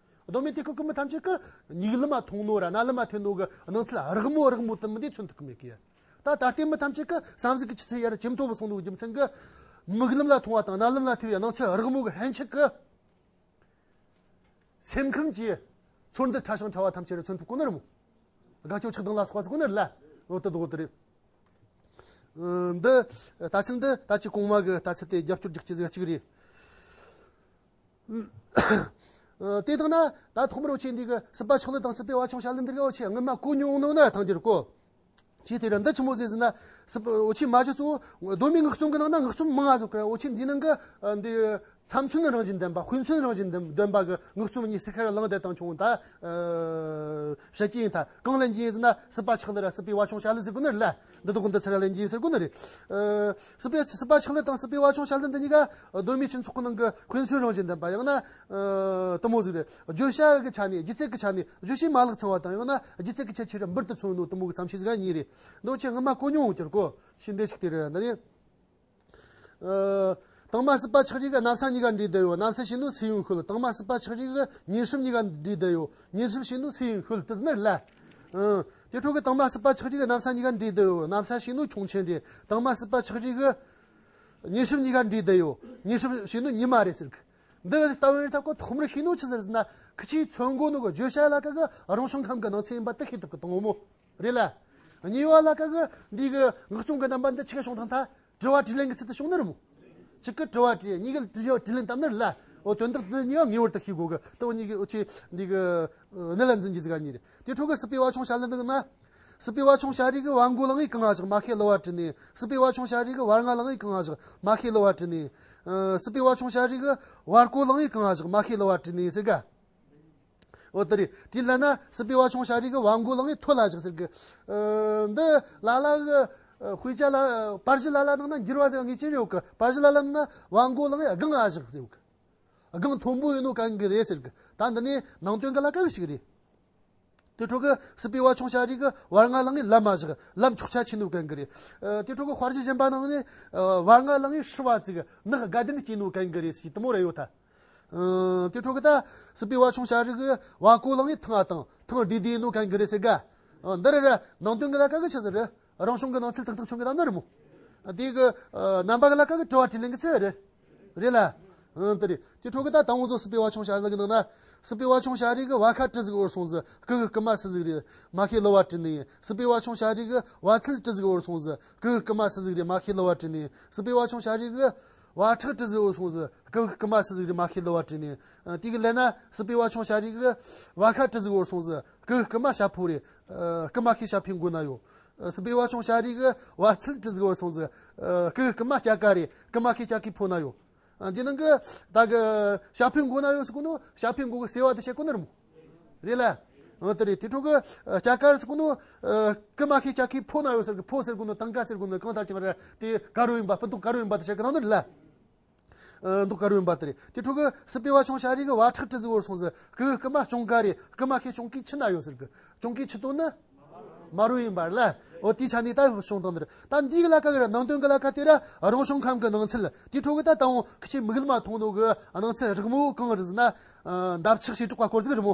གདོད་མའི་དུས་སྐབས་ཀྱི་མི་ཐམས་ཅད་ཀྱི་མིག་ལམ་མ་མཐོང་ནོ་ར་རྣ་ལམ་མ་ཐོས་ནོ་གི་སྣང་ཚུལ་རགས་མོ་རགས་མོ་དེ་མི་དེ་མཚོན་ཐུབ་ཀྱི་མེད་ཀི། ད་ད་ལྟའི་མི་ཐམས་ཅད་ཀྱི་བསམ་གཟིགས་ཀྱི་ཆུ་ཚད་ཡར་ཇེ་མཐོ་བ་སོང་ནོ་གི་རྒྱུ་མཚན་གྱིས། མིག་ལམ་ལ་མཐོང་བ་དང་རྣ་ལམ་ལ་ཐོས་པའི་སྣང་ཚུལ་རགས་མོ་གི་ཕན་ཆད་ཀྱི། སེམས་ཁམས་ཀྱི་ཚོར་འདུ་ཕྲ་ཞིང་ཕྲ་བ་ཐམས་ཅད་ར་མཚོན་ཐུབ་གོ་ནི་རེད་མོ། དགའ་སྐྱོ་ཆགས་སྡང་ལ་སོགས་པ་ཟེར་གོ་ནི་རེད་ལ། འོ་དེ་དོ་དེ་རེད། ཨ། འདི་ལྟ་ཚུལ་འདི་ད་ཅི་གོང་མ་གི་ལྟ་ཚུལ་དེ་རྒྱབ་སྐྱོར་རྒྱག་རྒྱུ་ཟིག་གཅིག་རེད། ཨ། དེ་དང་ན་ད་ཐོག་མར་འུ་ཆོས་འདི་གི་སྲིད་པ་ཆགས་ལུགས་དང་སྲིད་པའི་བ་ཆུང་བྱ་ལུགས་འདི་གི་འུ་ཆོས་སྔོན་མ་གོ་མྱོང་ནོ་ན་ཐང་རྒྱུར་གོ། ཅི་དེ་ར་འདི་ཆི་མོ་ཟེར་ཟེར་ན། སྲིད་པ་འུ་ཆོས་མ་གཞི་གཙོ་བོ་གདོད་མའི་མངགས་བཅོམ་གི་ནང་ན་མངགས་བཅོམ་མང་ང་ཟིག་གི་ར། འུ་ཆོས་འདི་ནང་གི་ཨ་འདི་ཚབ་མཚོན་རང་བཞིན་ལྡན་པ། དཔེ་མཚོན་རང་བཞིན་ལྡན་པ་གི་མངགས་བཅོམ་གཉིས་སུ་ཁར་བླངས་བསྡད་དང་ཆུང་ད། ཨ། བཤད་ཀྱི་ཡིན་ད། གང་ལེན་གྱི་ཡིན་ཟེར་ན་སྲིད་པ་ཆགས་ལུགས་ར་སྲིད་པའི་བ་ཆུང་བྱ་ལུགས་ཟེར་གོ་ནི་རེད་ལ། འདི་དག་འདི་ཚུར་ལེན་གྱི་ཡིན་ཟེར་གོ་ནི་རེད། ཨ། སྲིད་པའི་སྲིད་པ་ཆགས་ལུགས་དང་སྲིད་པའི་བ་ཆུང་བྱ་ལུགས་འདི་གཉིས་ཀ་གདོད་མའི་སྤྱི་ཚོགས་ཀྱི་ནང་གི་དཔེ་མཚོན་རང་བཞིན་ལྡན་པ། ཡང་ན། ཨ། དེ་མོ་ཟིག་རེད། བརྗོད་བྱ་གི་ཆ་ནས། སྒྱུ་རྩལ་གྱི་ཆ་ནས། བརྗོད་བྱའི་མ་ལག་ཚང་བ་དང་། ཡང་ན་སྒྱུ་རྩལ་གྱི་ཁྱད་ཆོས་ར་འབུར་དུ་མཚོན་ནོ་དེ་མོ་གི་མཚམས་ཆད་ཟིག་གཉིས་རེད། འདི་འུ་ཆོས་སྔོན་མ་གོ་མྱོང་གི་རེད་གོ། ཤི་འདི་ཆིག་དེ་རེད་འདི་ནི། ཨ། དང་མ་སྲིད་པ་ཆགས་རིས་ཀྱི་གནམ་ས་གཉིས་ཀ་འདྲེས་བསྡད་ཡོད། གནམ་ས་ཞེས་ནོ་སུ་ཡིན་ཤོད། དང་མ་སྲིད་པ་ཆགས་རིས་ཀྱི་ཉིན་སྲིབ་གཉིས་ཀ་འདྲེས་བསྡད་ཡོད། ཉིན་སྲིབ་ཞེས་ནོ་སུ་ཡིན་ཤོད་དེ་ཟེར་ནི་རེད་ལ། ཨ། དེ་འཕྲོ་གི་དང་མ་སྲིད་པ་ཆགས་རིས་ཀྱི་གནམ་ས་གཉིས་ཀ་འདྲེས་བསྡད་ཡོད། གནམ་ས་ཞེས་ནོ་ཁྱུང་ཆེན་རེད། དང་མ་སྲིད་པ་ཆགས་རིས་ཀྱི་ཉིན་སྲིབ་གཉིས་ཀ་འདྲེས་བསྡད་ཡོད། ཉིན་སྲིབ་ཞེས་ནོ་ཉི་མ་རེད་ཟེར་གི། འདི་ལྟ་བུའི་ཐབས་ཀོ་ཐོག་མར་ཤེས་ནོ་ཆི་ཟེར་ཟེར་ན། ཁི་ཆོས་མཚོན་གོ་ནོ་གི་བརྗོད་བྱ་ལ་ཀ་གི་རང་བྱུང་ཁམས་ཀྱི་སྣང་ཚུལ་ཡིན་པ་དེ་ཤེས་ཐུབ་གི་དང་མོ། རེད་ལ། གཉིས་པ་ལ་ཀ་གི་འདི་གི་མངགས་བཅོམ་གི་རྣམ་པ་འདི་ཆི་ག་བྱུང་ཐང་ཐ། དྲི་བ་དྲིས་ལན་གི་ཚུལ་དུ་བྱུང་ནི་རེད་མོ། ཆི་གི་དྲི་བ་དྲིས། གཉིས་ཀ་དྲི་བ་དྲིས་ལན་བཏབ་ནི་རེད་ལ། འོ་དོན་དག་འདི་གཉིས་ཀ་ངེས་པར་དུ་ཤེས་དགོས་གི། དེ་འུ་གཉིས་ཀ་འུ་ཆོས་འདི་གི་གནད་ལ་འཛིན་རྒྱུ་ཟིག་ག་གཉིས་རེད། དེ་འཕྲོ་གི་སྲིད་པའི་བ་ཆུང་བྱ་ལུགས་འདི་གི་ན། སྲིད་པའི་བ་ཆུང་བྱ་རིགས་ཀྱི་བ་མགོ་ལངས་ཡིག་གང་ང་བཞག་མ་ཤེས་གླུ་བ་བྲིས་ནས། སྲིད་པའི་བ་ཆུང་བྱ་རིགས་ཀྱི་བ་རྔ་ལངས་ཡིག་གང་ང་བཞག་མ་ཤེས་གླུ་བ་བྲིས་ནས། ཨ། སྲིད་པའི་བ་ཆུང་བྱ་རིགས་ཀྱི་བ་རྐོ་ལངས་ཡིག་གང་ང་བཞག་མ་ཤེས་གླུ་བ་བྲིས་ནས་ཟེར་ག། འོ་དེ་རེད། དེ་ལབ་ན་སྲིད་པའི་བ་ཆུང་བྱ་རིགས་ཀྱི་བ་མགོ་ལངས་ཡིག་ཐོ་ལ་བཞག་ཟེར་གི། ཨ། འདི་ལ་ལ་གི། ཨ། དཔེ་ཆ་ལ་པར་གཞི་ལ་ལ་ནང་ན་འགྱུར་བ་ཟེར་བ་ངེས་ཅན་རེད་ཡོད་གི། པར་གཞི་ལ་ལ་ནང་ན་བ་མགོ་ལངས་ཡིག་སྒང་ང་བཞག་ཟེར་ཡོད་གི། སྒང་མཐོན་པོ་ཡིན་ནོ་གན་གི་རེད་ཟེར་གི། ད་འདི་ནི་ནང་དོན་གི་ལ་ཀ་གི་ཞིག་རེད། དེ་འཕྲོ་གི་སྲིད་པའི་བ་ཆུང་བྱ་རིགས་ཀྱི་བ་རྔ་ལངས་ཡིག་ལམ་མ་བཞག་ལམ་ཆོག་ཆ་ཆེ་ནོ་གན་གི་རེད། ཨ། དེ་འཕྲོ་གི་དཔར་གཞི་གཞན་པ་ནང་ནས། ཨ། བ་རྔ་ལངས་ཡིག་ཧྲི་བ་བརྩིགས་ནགས་དགའ་ལྡན་སྐྱེས་ནོ་གན་གི་རེད་ཟེར་དེ་མོ་རེ་ཡོད་ད། ཨ། དེ་འཕྲོ་གི་ད་སྲིད་པའི་བ་ཆུང་བྱ་རིགས་ཀྱི་བ་རྐོ་ལངས་ཡིག་ཐང་ང་དང་ཐང་བདེ་བདེ་ཡིན་ནོ་གན་གི་རེད་ཟེར་ག། ཨ། འདི་རེད་ར། ནང་དོན་གི་ལ་ཀ་གི་ཆི་ཟེར་རེད། རང་བྱུང་གི་སྣང་ཚུལ་ཏག་ཏག་མཚོན་གི་ད་ནི་རེད་མོ། དེ་གི། ཨ། རྣམ་པ་གི་ལ་ཀ་གི་དྲི་བ་དྲིས་ལན་གི་ཚུལ་རེད། རེད་ལ། ཨང་། དེ་རེད། དེ་འཕྲོ་གི་ད་དང་པོ་ཚོ་སྲིད་པའི་བ་ཆུང་བྱ་རིགས་གི་ནང་ན། སྲིད་པའི་བ་ཆུང་བྱ་རིགས་གི་བ་ཁ་ཀྲི་ཟིག་བོར་སོང་ཟིག་སྐུ་གི་རྐུ་མ་སུ་ཟིག་རེད་མ་ཤེས་གླུ་བ་བྲིས་ནས། སྲིད་པའི་བ་ཆུང་བྱ་རིགས་གི་བ་ཚལ་ཀྲི་ཟིག་བོར་སོང་ཟིག་སྐུ་གི་རྐུ་མ་སུ་ཟིག་རེད་མ་ཤེས་གླུ་བ་བྲིས་ནས། སྲིད་པའི་བ་ཆུང་བྱ་རིགས་གི་བ་ཁྲག་ཀྲི་ཟིག་བོར་སོང་ཟིག་སྐུ་གི་རྐུ་མ་སུ་ཟིག་རེད་མ་ཤེས་གླུ་བ་བྲིས་ནས། ཨ། དེ་གི་ལན་ན་སྲིད་པའི་བ་ཆུང་བྱ་རིགས་གི་བ་ཁ་ཀྲི་ཟིག་བོར་སོང་ཟིག་སྐུ་གི་རྐུ་མ་ཞ་ཕོ་རེད། ཨ། རྐུ་མ་ཁོས་ཞ་ཕོའི་མགོ་ན་ཡོད། སྲིད་པའི་བ་ཆུང་བྱ་རིགས་གི་བ་ཚལ་ཀྲི་ཟིག་བོར་སོང་ཟིག་ཨ། སྐུ་གི་རྐུ་མ་སྐྱ་ཀ་རེད། རྐུ་མ་ཁོས་སྐྱ་ཀའི་ཕོ་ན་ཡོད། ཨ། འདི་ནང་གི་ད་གི་ཞ་ཕོའི་མགོ་ན་ཡོད་ཟེར་གོ་ནོ་ཞ་ཕོའི་མགོ་གི་སེ་བ་དེ་བཤད་གོ་ནི་རེད་མོ། རེད་ལ། ཨ། དེ་རེད། དེ་འཕྲོ་གི། ཨ། སྐྱ་ཀ་རེད་ཟེར་གོ་ནོ། ཨ། རྐུ་མ་ཁོས་སྐྱ་ཀའི་ཕོ་ན་ཡོད་ཟེར་གི། ཕོ་ཟེར་གོ་ནོ་དང་ཀ་ཟེར་གོ་ནོ་གང་ལྟར་ཀྱང་རེད། དེ་དཀར་རོ་ཡིན་པ། སྤུ་མདོག་དཀར་རོ་ཡིན་པ་དེ་བཤད་གི་ནང་ནི་རེད་ལ། ཨ། མདོག་དཀར་རོ་ཡིན་པ་དེ་རེད། དེ་འཕྲོ་གི་སྲིད་པའི་བ་ཆུང་བྱ་རིགས་གི་བ་ཁྲག་ཀྲི་ཟིག་བོར་སོང་ཟིག་སྐུ་གི་རྐུ་མ་གཅོང་ཀ་རེད། རྐུ་མ་ཁོས་གཅོང་ཀའི་ཆུ་ན་ཡོད་ཟེར་གི། གཅོང་ཀའི་ཆུ་དོན་ནི། དམར་པོ་ཡིན་པ་རེད་ལ། འོ་དེའི་ཆ་ནས་ད་བྱུང་བཏང་ནི་རེད། ད་འདིའི་གི་ལ་ཁ་གི་ར་ནང་དོན་གི་ལ་ཁ་དེ་ར་རང་བྱུང་ཁམས་གི་ནང་ཚན་དེའི་ཁྲོད་གི་ད་ད་འོང་ཁི་ཆོས་མིག་ལམ་མཐོང་ནོ་གི་ནང་ཚན་རགས་མོ་གང་རེད་ཟེར་ན། འདབ་ཆགས་བྱེ་བྲག་པ་སྐོར་ཟིག་རེད་མོ།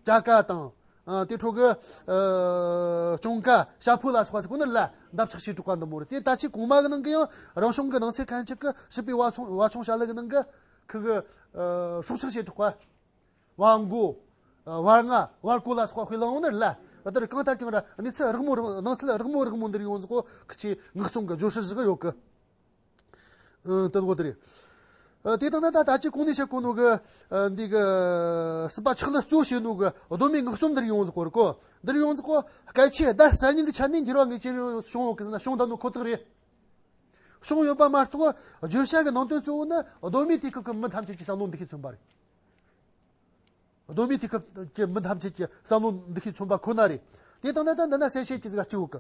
ཅ་ཀ་དང་། ཨ། དེ་ཕྲོ་གི། ཨ། ཅོང་ཀ་ཤ་ཕུ་ལ་སོགས་པ་ཟེར་གོ་ནི་ལ་འདབ་ཆགས་བྱེ་བྲག་པ་འདི་མོ་རེད། དེ་ད་ཅི་གོང་མ་གི་ནང་གི་ཡང་རང་བྱུང་གི་ནང་ཚན་ཁ་ཅིག་གི་སྲིད་པའི་བ་ཚོང་བ་ཆུང་བྱ་ལ་གི་ནང་གི་ཁུ་གི། ཨ། སྲོག་ཆགས་བྱེ་བྲག་པ། བ་མགོ། ཨ། བར་ང་བར་ཀོ་ལ་སོགས་པ་དཔེ་ལ་འོང་ནི་ལ། ཨ། དེར་གང་ལྟར་ཀྱང་ར་གནས་ཚུལ་རགས་མོ་རགས་ནང་ཚུལ་རགས་མོ་རགས་མོ་འདིར་ཡོང་ཟིག་གོ། ཁི་ཆོས་ངག་རྩོམ་གི་བརྗོད་བྱར་བཞག་ཡོད་གི། ཨ། དེ་གོ་དེ་རེད། ཨ། དེ་དང་ན་ད་ད་ཅི་གོང་ནས་བཤད་གོ་ནོ་གི། ཨ། འདི་གི་སྲིད་པ་ཆགས་ལ་གཙོ་བྱས་ནོ་གི་གདོད་མའི་ངག་རྩོམ་འདིར་ཡོང་ཟིག་གོ་རེད་གོ། འདིར་ཡོང་ཟིག་གོ། སྐད་ཆའི་བརྡ་གསར་རྙིང་གི་ཆ་ནས་འགྱུར་བ་ངེས་ཅན་བྱུང་ཡོད་གི་ཟེར་ན་བྱུང་ད་ནོ་ཁོ་ཐག་རེད། བྱུང་ཡོད་པ་མ་གཏོགས་བརྗོད་བྱ་གི་ནང་དོན་གཙོ་བོ་ནི་གདོད་མའི་དུས་སྐབས་ཀྱི་མི་ཐམས་ཅད་ཀྱི་བསམ་བློ་འདུ་ཤེས་མཚོན་པ་རེད། གདོད་མའི་དུས་སྐབས་ཀྱི་མི་ཐམས་ཅད་ཀྱི་བསམ་བློ་འདུ་ཤེས་མཚོན་པ་ཁོ་ན་རེད། དེ་དང་ན་ད་འདི་ན་གསལ་བཤད་ཀྱི་ཟིག་གཅིག་གི།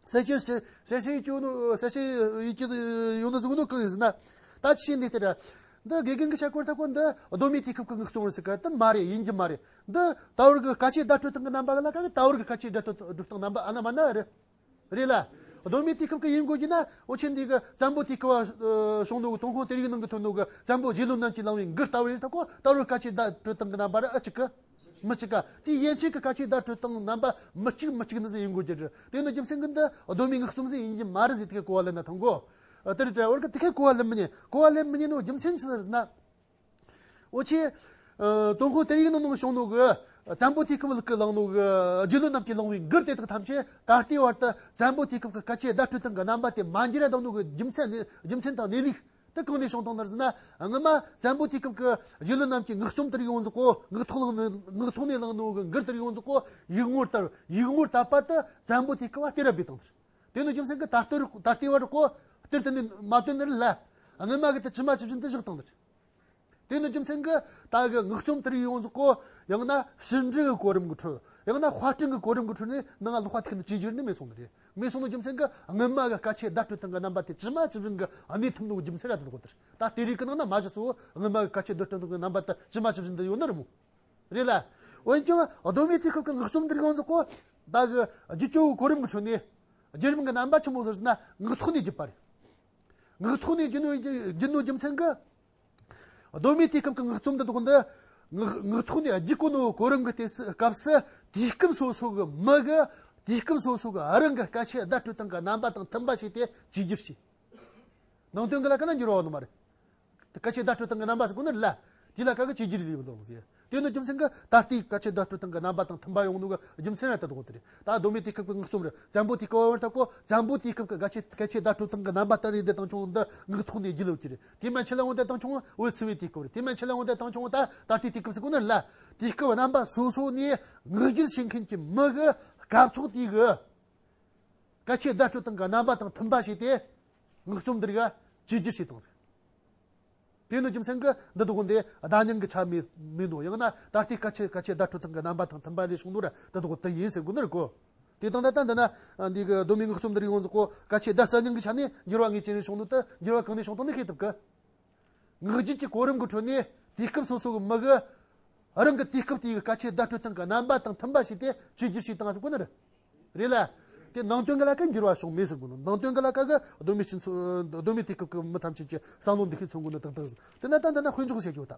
གསལ་བཤད་གསལ་བཤད་ཡིན་གྱི་ཡོད་ནོ་གསལ་བཤད་ཡིན་གྱི་ཡོད་ནོ་ཟིག་ནོ་གང་ཡིན་ཟེར་ན། ད་ཅི་ཤེས་འདི་ལྟར། འདི་དགེ་རྒན་གྱི་བཤད་སྐོར་ད་གོ་འདི་གདོད་མའི་དུས་སྐབས་ཀྱི་ངག་རྩོམ་རེད་ཟེར་གི་དེ་མ་རེད། ཡིན་གྱི་མ་རེད། འདི་ད་བར་གྱི་སྐད་ཆའི་བརྡ་སྤྲོད་སྟངས་ཀྱི་རྣམ་པ་གི་ལ་ཁ་གི་ད་བར་གྱི་སྐད་ཆའི་བརྡ་སྤྲོད་སྤྲོད་སྟངས་རྣམ་པ་ཨ་ན་མ་ན་རེད། རེད་ལ། གདོད་མའི་དུས་སྐབས་ཀྱི་ཡིན་དགོས་རྒྱུ་ན་འུ་ཆོ་འདི་གི་བཙན་པོའི་དུས་སྐབས་བ་བྱུང་ནོ་གི་ཏུན་ཧོང་གཏེར་ཡིག་ནང་གི་ཐོན་ནོ་གི་བཙན་པོ་རྗེ་བློན་རྣམས་ཀྱིས་བླངས་པའི་མགུར་ལྟ་བུ་ཡིན་ད་གོ། ད་བར་སྐད་ཆའི་བརྡ་སྤྲོད་སྟངས་ཀྱི་རྣམ་པ་ར་ཨ་གཅིག་གི། མི་གཅིག་ག། དེའི་ཡན་ཆད་ཀྱི་སྐད་ཆའི་བརྡ་སྤྲོད་སྟངས་རྣམ་པ་མི་གཅིག་མི་གཅིག་ནི་ཟིག་ཡིན་དགོས་རྒྱུ་རེད། དེ་ནི་རྒྱུ་མཚན་གྱིས་འདི་གདོད་མའི་ངག་རྩོམ་ཟིག་ཡིན་གྱི་མ་རེད་ཟེར་དེ་གི་གོ་བ་ལེན་ན་ཐང་གོ། ཨ། དེ་རེད་དྲ་བར་གི་དེ་གི་གོ་བ་ལེན་མི་ཉན། གོ་བ་ལེན་མི་ཉན་ནོ་རྒྱུ་མཚན་ཅི་ཟེར་ན། འུ་ཆོས། ཨ། ཏུན་ཧོང་གཏེར་ཡིག་ནང་ནང་བྱུང་ནོ་གི། བཙན་པོའི་དུས་སྐབས་ལ་གི་བླངས་ནོ་གི་རྗེ་བློན་རྣམས་ཀྱིས་བླངས་པའི་མགུར་དེ་དག་ཐམས་ཅད་ད་ལྟའི་བར་དུ་བཙན་པོའི་དུས་སྐབས་ཀྱི་སྐད་ཆའི་བརྡ་སྤྲོད་སྟངས་ཀྱི་རྣམ་པ་དེ་མ་འགྱུར་ར་བཏང་ནོ་གི་རྒྱུ་མཚན་ནི་རྒྱུ་མཚན་དང་གནས་ལུགས། དེ་གང་ནས་བྱུང་བཏང་ནི་རེད་ཟེར་ན། སྔོན་མ་བཙན་པོའི་དུས་སྐབས་ཀྱི་རྗེ་བློན་རྣམས་ཀྱིས་ངག་རྩོམ་དེར་ཡོང་ཟིག་གོ། ངག་ཐོག་ལ་ངག་ཐོག་ནས་བླངས་ནོ་གི་མགུར་དེར་ཡོང་ཟིག་གོ། ཡིག་ངོར་བཏབ། ཡིག་ངོར་བཏབ་པ་དེ་བཙན་པོའི་དུས་སྐབས་བ་གཏེར་ར་སྦས་བཏང་ནི་རེད། དེ་ནི་རྒྱུ་མཚན་གྱིས་ད་ལྟ་ད་ལྟའི་བར་གོ། གཏེར་དེ་ནི་མ་བཏོན་ནི་རེད་ལ། སྔོན་མ་གི་དེ་ཇི་མ་ཇི་བཞིན་དུ་བཞག་བཏང་ནི་རེད། དེ་ནི་རྒྱུ་མཚན་གྱིས་ད་གི་ངག་རྩོམ་དེར་ཡོང་ཟིག་གོ། ཡང་ན་ཕྱི་འབྲེལ་གྱི་གོ་རིམ་གྱི་ཁྲོད། ཡང་ན་དཔར་སྐྲུན་གྱི་གོ་རིམ་གྱི་ཁྲོད་ནས་ནང་ལ་ལོག་པ་ཐུག་ནི་བཅོས་བསྒྱུར་ནི་མེད་སོང་ནི་རེད། མེད་སོང་ནི་རྒྱུ་མཚན་གྱིས་སྔོན་མ་གི་སྐད་ཆའི་བརྡ་སྤྲོད་སྟངས་ཀྱི་རྣམ་པ་དེ་ཇི་མ་ཇི་བཞིན་གྱི་གནས་ཐུབ་ནོ་གི་རྒྱུ་མཚན་ར་དེ་དགོས་དེར། ད་དེ་རིགས་ཀྱི་ནང་ན་མ་གཞི་གཙོ་བོ་སྔོན་མ་གི་སྐད་ཆའི་བརྡ་སྤྲོད་སྟངས་ཀྱི་རྣམ་པ་དེ་ཇི་མ་ཇི་བཞིན་དུ་ཡོད་ནི་རེད་མོ། རེད་ལ། འོན་ཀྱང་གདོད་མའི་དུས་སྐབས་ཀྱི་ངག་རྩོམ་འདིར་ཡོང་ཟིག་གོ། ད་གི་བརྒྱུད་སྤྱོད་གོ་རིམ་གྱི་ཁྲོད་ནས་བརྒྱུད་རིམ་གྱི་རྣམ་པ་ཆི་མོ་ཟིག་ཟེར་ན་ངག་ཐོག་ནས་བརྒྱུད་པ་རེད། ངག་ཐོག་ནས་བརྒྱུད་ནོ་བརྒྱུད་ནོ་རྒྱུ་མཚན་གྱིས། གདོད་མའི་དུས་སྐབས་ཀྱི་ངག་རྩོམ་འདི་དག་འདི་ངག་ངག་ཐོག་ནས་བརྒྱུད་གོ་ནོ་གོ་རིམ་གྱི་དུས་སུ་སྐབས་སུ་དུས་སྐབས་སོ་སོ་གི་མི་གི་དུས་སྐབས་སོ་སོ་གི་རང་གི་སྐད་ཆའི་བརྡ་སྤྲོད་སྟངས་ཀྱི་རྣམ་པ་དང་མཐུན་པ་བྱས་ཏེ་བཅོས་བསྒྱུར་བྱས། ནང་དོན་གྱི་ལ་ཁ་ན་འགྱུར་བ་ཡོད་ནི་མ་རེད། སྐད་ཆའི་བརྡ་སྤྲོད་སྟངས་ཀྱི་རྣམ་པ་ཟེར་གོ་ནི་ལ། དེ་ལ་ཁ་གི་བཅོས་བསྒྱུར་ལས་ལོག་ཟེར། དེ་ནི་རྒྱུ་མཚན་གྱིས་ད་ལྟའི་སྐད་ཆའི་བརྡ་སྤྲོད་སྟངས་ཀྱི་རྣམ་པ་དང་མཐུན་པ་ཡོང་ནོ་གི་རྒྱུ་མཚན་ར་དེ་དག་དེ་རེད། ད་གདོད་མའི་དུས་སྐབས་ཀྱི་ངག་རྩོམ་རེད། བཙན་པོའི་དུས་སྐབས་བར་ད་གོ། བཙན་པོའི་དུས་སྐབས་ཀྱི་སྐད་ཆའི་སྐད་ཆའི་བརྡ་སྤྲོད་སྟངས་ཀྱི་རྣམ་པ་ལྟར་རེད་དེ་དང་ཆུང་འདི་ངག་ཐོག་ནས་བརྒྱུད་ལོག་གི་རེད། དེ་མན་ཆད་ལ་འོང་དེ་དང་ཆུང་བོད་སིལ་བུའི་དུས་སྐབས་རེད། དེ་མན་ཆད་ལ་འོང་དེ་དང་ཆུང་ད་ད་ལྟའི་དུས་སྐབས་ཟེར་གོ་ནི་ལ། དུས་སྐབས་རྣམ་པ་སོ་སོ་ནས་ངག་བརྒྱུད་བྱེད་མཁན་གྱི་མི་གི་སྐབས་ཐོག་དེའི་གི་སྐད་ཆའི་བརྡ་སྤྲོད་སྟངས་ཀྱི་རྣམ་པ་དང་མཐུན་པ་བྱས་ཏེ་ངག་རྩོམ་འདི་རིགས་བཅོས་བསྒྱུར་བྱས་བཏང་ཟེར། དེ་ནི་རྒྱུ་མཚན་གྱིས་འདི་དག་འདི་བརྡ་རྙིང་གི་ཆ་མེད་མེད་ནོ། ཡང་ན་ད་ལྟའི་སྐད་ཆའི་སྐད་ཆའི་བརྡ་སྤྲོད་སྟངས་ཀྱི་རྣམ་པ་དང་མཐུན་པ་ལས་བྱུང་ནོ་ར་འདི་དག་དེ་ཡིན་ཟེར་དགོས་ནི་རེད་གོ། དེ་དང་ད་ལྟ་འདི་ན་འདི་གི་གདོད་མའི་ངག་རྩོམ་འདི་རིགས་ཡོངས་རྫོགས་གོ། སྐད་ཆའི་བརྡ་གསར་རྙིང་གི་ཆ་ནས་འགྱུར་བ་ངེས་ཅན་རེ་བྱུང་ནོ་དེ་འགྱུར་བ་གང་ནས་བྱུང་དང་ནི་ཤེས་ཐུབ་གི། ངག་རྒྱུད་ཀྱི་གོ་རིམ་གྱི་ཁྲོད་ནས་དུས་སྐབས་སོ་སོ་གི་མི་གི་རང་གི་དུས་སྐབས་དེའི་སྐད་ཆའི་བརྡ་སྤྲོད་སྟངས་ཀྱི་རྣམ་པ་དང་མཐུན་པ་བྱས་ཏེ་བཅོས་བསྒྱུར་བྱས་བཏང་ཟེར་གོ་ནི་རེད། རེད་ལ། དེ་ནང་དོན་གྱི་ལ་ཁ་འགྱུར་བ་བྱུང་མེད་ཟེར་དགོས་ནོ། ནང་དོན་གྱི་ལ་ཁ་གི་གདོད་མའི་སྤྱི་ཚོགས་གདོད་མའི་དུས་སྐབས་ཀྱི་མི་ཐམས་ཅད་ཀྱི་བསམ་བློ་འདུ་ཤེས་མཚོན་དགོས་ནི་ཏག་ཏག་ཟེར། དེ་ན་ད་འདི་ན་དཔེ་འཇོག་བྱེད་རྒྱུ་ད།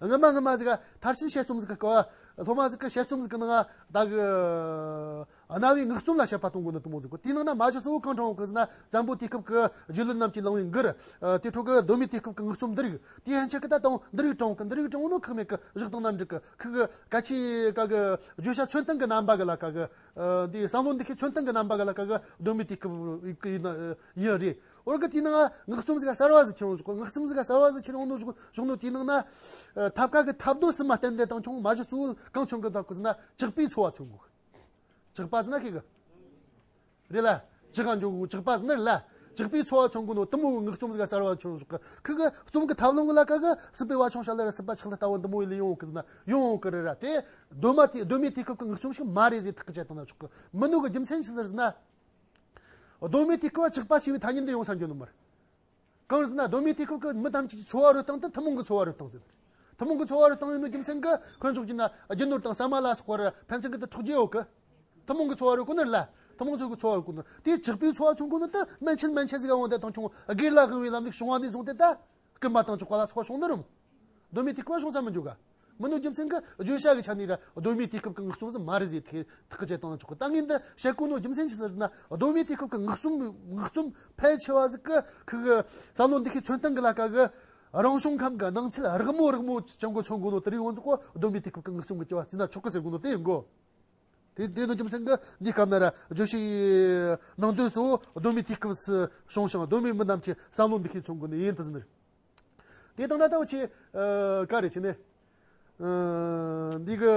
སྔ་མ་སྔ་མ་ཟིག་ག་མཐར་ཕྱིན་དཔྱད་རྩོམ་ཟིག་གི་སྐབས། སློབ་མ་ཟིག་གི་དཔྱད་རྩོམ་ཟིག་གི་ནང་ད་གི་རྣ་བའི་ངག་རྩོམ་ལ་དཔྱད་པ་གཏོང་དགོས་ནི་དེ་མོ་ཟིག་གོ། དེའི་ནང་ན་མ་གཞི་གཙོ་བོ་གང་དྲངས་ཡོད་གི་ཟེར་ན་བཙན་པོའི་དུས་སྐབས་ཀྱི་རྗེ་བློན་རྣམས་ཀྱིས་བླངས་པའི་མགུར། ཨ། དེ་འཕྲོ་གི་གདོད་མའི་དུས་སྐབས་ཀྱི་ངག་རྩོམ་འདི་རིགས། དེ་ཡན་ཆད་ཀྱི་ད་དང་འདི་རིགས་དྲངས་གི་འདི་རིགས་དྲངས་ནོ་ཁག་མེད་གི། བཞག་བཏང་ན་འགྲིག་གི། ཁི་གི་སྐད་ཆའི་ཀ་གི་བརྗོད་བྱ་མཚོན་སྟངས་ཀྱི་རྣམ་པ་གི་ལ་ཀ་གི། ཨ། འདི་བསམ་བློ་འདུ་ཤེས་མཚོན་སྟངས་ཀྱི་རྣམ་པ་གི་ལ་ཀ་གི་གདོད་མའི་དུས་སྐབས་ཡིན་ན་ཡིན་རེད། འོར་གི་དེའི་ནང་ངག་རྩོམ་ཟིག་ག་གསར་བ་ཟིག་ཁྱེར་འོང་བཞག་གི། ངག་རྩོམ་ཟིག་ག་གསར་བ་ཟིག་ཁྱེར་འོང་ནོ་བཞག་བཞག་ནོ་དེའི་ནང་ན། ཨ། ཐབ་ཀ་གི་ཐབ་རྡོ་གསུམ་མ་བསྟན་དེ་དང་ཆུང་མ་གཞི་གཙོ་བོ་གང་མཚོན་གི་འདུག་གི་ཟེར་ན་ཇག་པའི་འཚོ་བ་མཚོན་དགོས། ཇག་པ་ཟེར་ན་ཤེས་གི། རེད་ལ། ཇག་ག་འཇོག་གི་ཇག་པ་ཟེར་ན་རེད་ལ། ཇག་པའི་འཚོ་བ་མཚོན་གོ་ནོ་དེ་མོ་གི་ངག་རྩོམ་ཟིག་ག་གསར་བ་ཁྱེར་འོང་བཞག་གི། ཁི་གི་རྩོམ་གི་ཐབས་ལམ་གི་ལ་ཀ་གི་སྲིད་པའི་བ་ཆུང་བྱ་ལ་ར་སྲིད་པ་ཆགས་ལ་ལྟ་བུ་འདི་མོ་ཡི་ལས་ཡོང་གི་ཟེར་ན་ཡོང་གི་རེད་ར། དེ་གདོད་མ་དེ་གདོད་མའི་དུས་སྐབས་གི་ངག་རྩོམ་ཞིག་མ་རེད་ཟེར་ཐག་གི་བཅད་བཏང་ན་ཆོག་གི་མིན་ནོ་གི། རྒྱུ་མཚན་ཅི་ཟེར་ཟེར་ན། གདོད་མའི་དུས་སྐབས་ཇག་པ་བྱས་པའི་ཐ་སྙད་འདི་ཡོང་ས་འགྱོ་ནི་མ་རེད། གང་ཟེར་ན་གདོད་མའི་དུས་སྐབས་ཀྱི་མི་ཐམས་ཅད་ཀྱི་འཚོ་བ་རོལ་སྟངས་དེ་ཐུན་མོང་གི་འཚོ་བ་རོལ་སྟངས་ཟེར། ཐུན་མོང་གི་འཚོ་བ་རོལ་སྟངས་ཡིན་ནོ་རྒྱུ་མཚན་གྱིས་དཔེ་འཇོག་རྒྱུ་ན་རྒྱུ་ནོར་དང་ཟ་མ་ལ་སོགས་པར་ཕན་ཚུན་གྱི་དེ་འཕྲོག་རྒྱུ་ཡོད་གི། ཐུན་མོང་གི་འཚོ་བ་རུ་གོ་ནི་ལ། ཐུན་མོང་ཚོ་གི་འཚོ་བ་རུ་གོ་ནི། དེའི་ཆགས་པའི་འཚོ་བ་མཚོན་གོ་ནི་ད་མན་ཆད་མན་ཆད་ཟིག་འོང་དེ་དང་ཆུང་སྒེར་ལ་དབང་བའི་ལམ་ལུགས་བྱུང་བ་ནས་བཟུང་སྟེ་ད། རྐུན་མ་དང་ཆོག་པ་ལ་ཚོགས་བྱུང་ནི་རུང་། གདོད་མའི་དུས་སྐབས་བྱུང་ས་མི་འཇུག་ག་མི་ནོ་རྒྱུ་མཚན་གྱི་བརྗོད་བྱ་གི་ཆ་ནས་ར་གདོད་མའི་དུས་སྐབས་ཀྱི་ངག་རྩོམ་ཟིག་མ་རེད་ཟེར་ཐག་ཐག་བཅད་བཏང་ཆོག་གི་ད་ངས་འདི་བཤད་གོ་ནོ་རྒྱུ་མཚན་ཅི་ཟེར་ན། གདོད་མའི་དུས་སྐབས་ཀྱི་ངག་རྩོམ་ངག་རྩོམ་ཕལ་ཆེ་བ་ཟིག་གི་ཁུ་གི་བསམ་བློ་འདི་ཁའི་མཚོན་སྟངས་ཀྱི་ལ་ཀ་གི་རང་བྱུང་ཁམས་ཀྱི་སྣང་ཚུལ་རགས་མོ་རགས་མོ་ཅང་གོ་མཚོན་གོ་ནོ་དེ་རིགས་ཡོངས་རྫོགས་གོ་གདོད་མའི་དུས་སྐབས་ཀྱི་ངག་རྩོམ་གྱི་སྐྱེ་བ་བརྩིས་ན་ཆོག་གི་ཟེར་གོ་ནོ་དེ་ཡིན་གོ་དེ་དེ་ནི་རྒྱུ་མཚན་གྱིས་འདིའི་སྐབས་ན་ར་བརྗོད་བྱའི་ནང་དོན་གཙོ་བོ་གདོད་མའི་དུས་སྐབས་སུ་བྱུང་ཞིང་གདོད་མའི་མི་རྣམས་ཀྱི་བསམ་བློ་འདི་ཤེས་མཚོན་དགོས་ནི་ཡིན་དུ་ཟིན། དེ་དང་ན་ད་འུ་ཆེ་ག་རེ་བྱས་ནས་འདི་གི་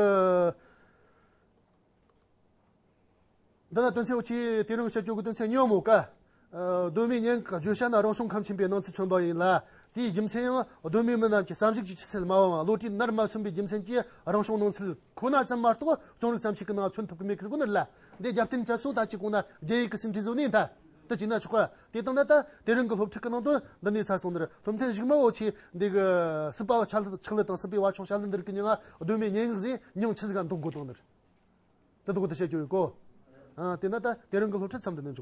འདི་ན་དོན་ཚན་འུ་ཆེ་དེ་རིང་བཤད་རྒྱུ་གི་དོན་ཚན་ཉོན་མོངས་ཀ་གདོད་མའི་སྙན་ངག་བརྗོད་བྱ་ན་རང་བྱུང་ཁམས་ཆེན་པོའི་སྣང་ཚུལ་མཚོན་པ་ཡིན་ལ། དེའི་རྒྱུ་མཚན་ཡང་གདོད་མའི་མི་རྣམས་ཀྱི་བསམ་གཞིག་གི་ཆུ་ཚད་དམའ་བའམ་བློ་གྲོས་ནར་མ་སོན་པའི་རྒྱུ་མཚན་གྱིས་རང་བྱུང་སྣང་ཚུལ་ཁོ་ན་ཙམ་མ་གཏོགས་རྩོམ་རིག་བརྩམས་ཆོས་ཀྱི་ནང་མཚོན་ཐུབ་ཀྱི་མེད་ཀི་ཟེར་གོ་ནི་རེད་ལ། འདི་རྒྱབ་རྟེན་བྱ་སོ་ད་ཅི་གོང་ན་རྒྱ་ཡིག་གི་ཟིན་བྲིས་བཟོ་ནས་ད་དེ་ཅི་ན་ཆོག་ག་དེ་དང་ན་ད་དེ་རིང་གི་སློབ་ཁྲིད་ཀྱི་ནང་དོན་འདི་ནས་ཚར་སོང་ནི་རེད། སློབ་ཐེངས་གཞུག་མ་འུ་ཆེ་འདི་གི་སྲིད་པ་བ་ཆ་ལག་ཆག་ལུད་དང་སྲིད་པའི་བ་ཆུང་བྱ་ལུད་འདི་རིགས་ཀྱི་མྱིང་ང་གདོད་མའི་སྙན་ངག་ཟེར་མྱིང་ཆི་ཟིག་ག་འདོགས་དགོས་དང་ནི་རེད། དེ་འདོགས་དེ་བཤད་རྒྱུ་ཡོད་གོ་ཨ་དེ་ན་ད་དེ་རིང་གི་སློབ་ཁྲིད་མཚམས་འདི་ནས་འཇོག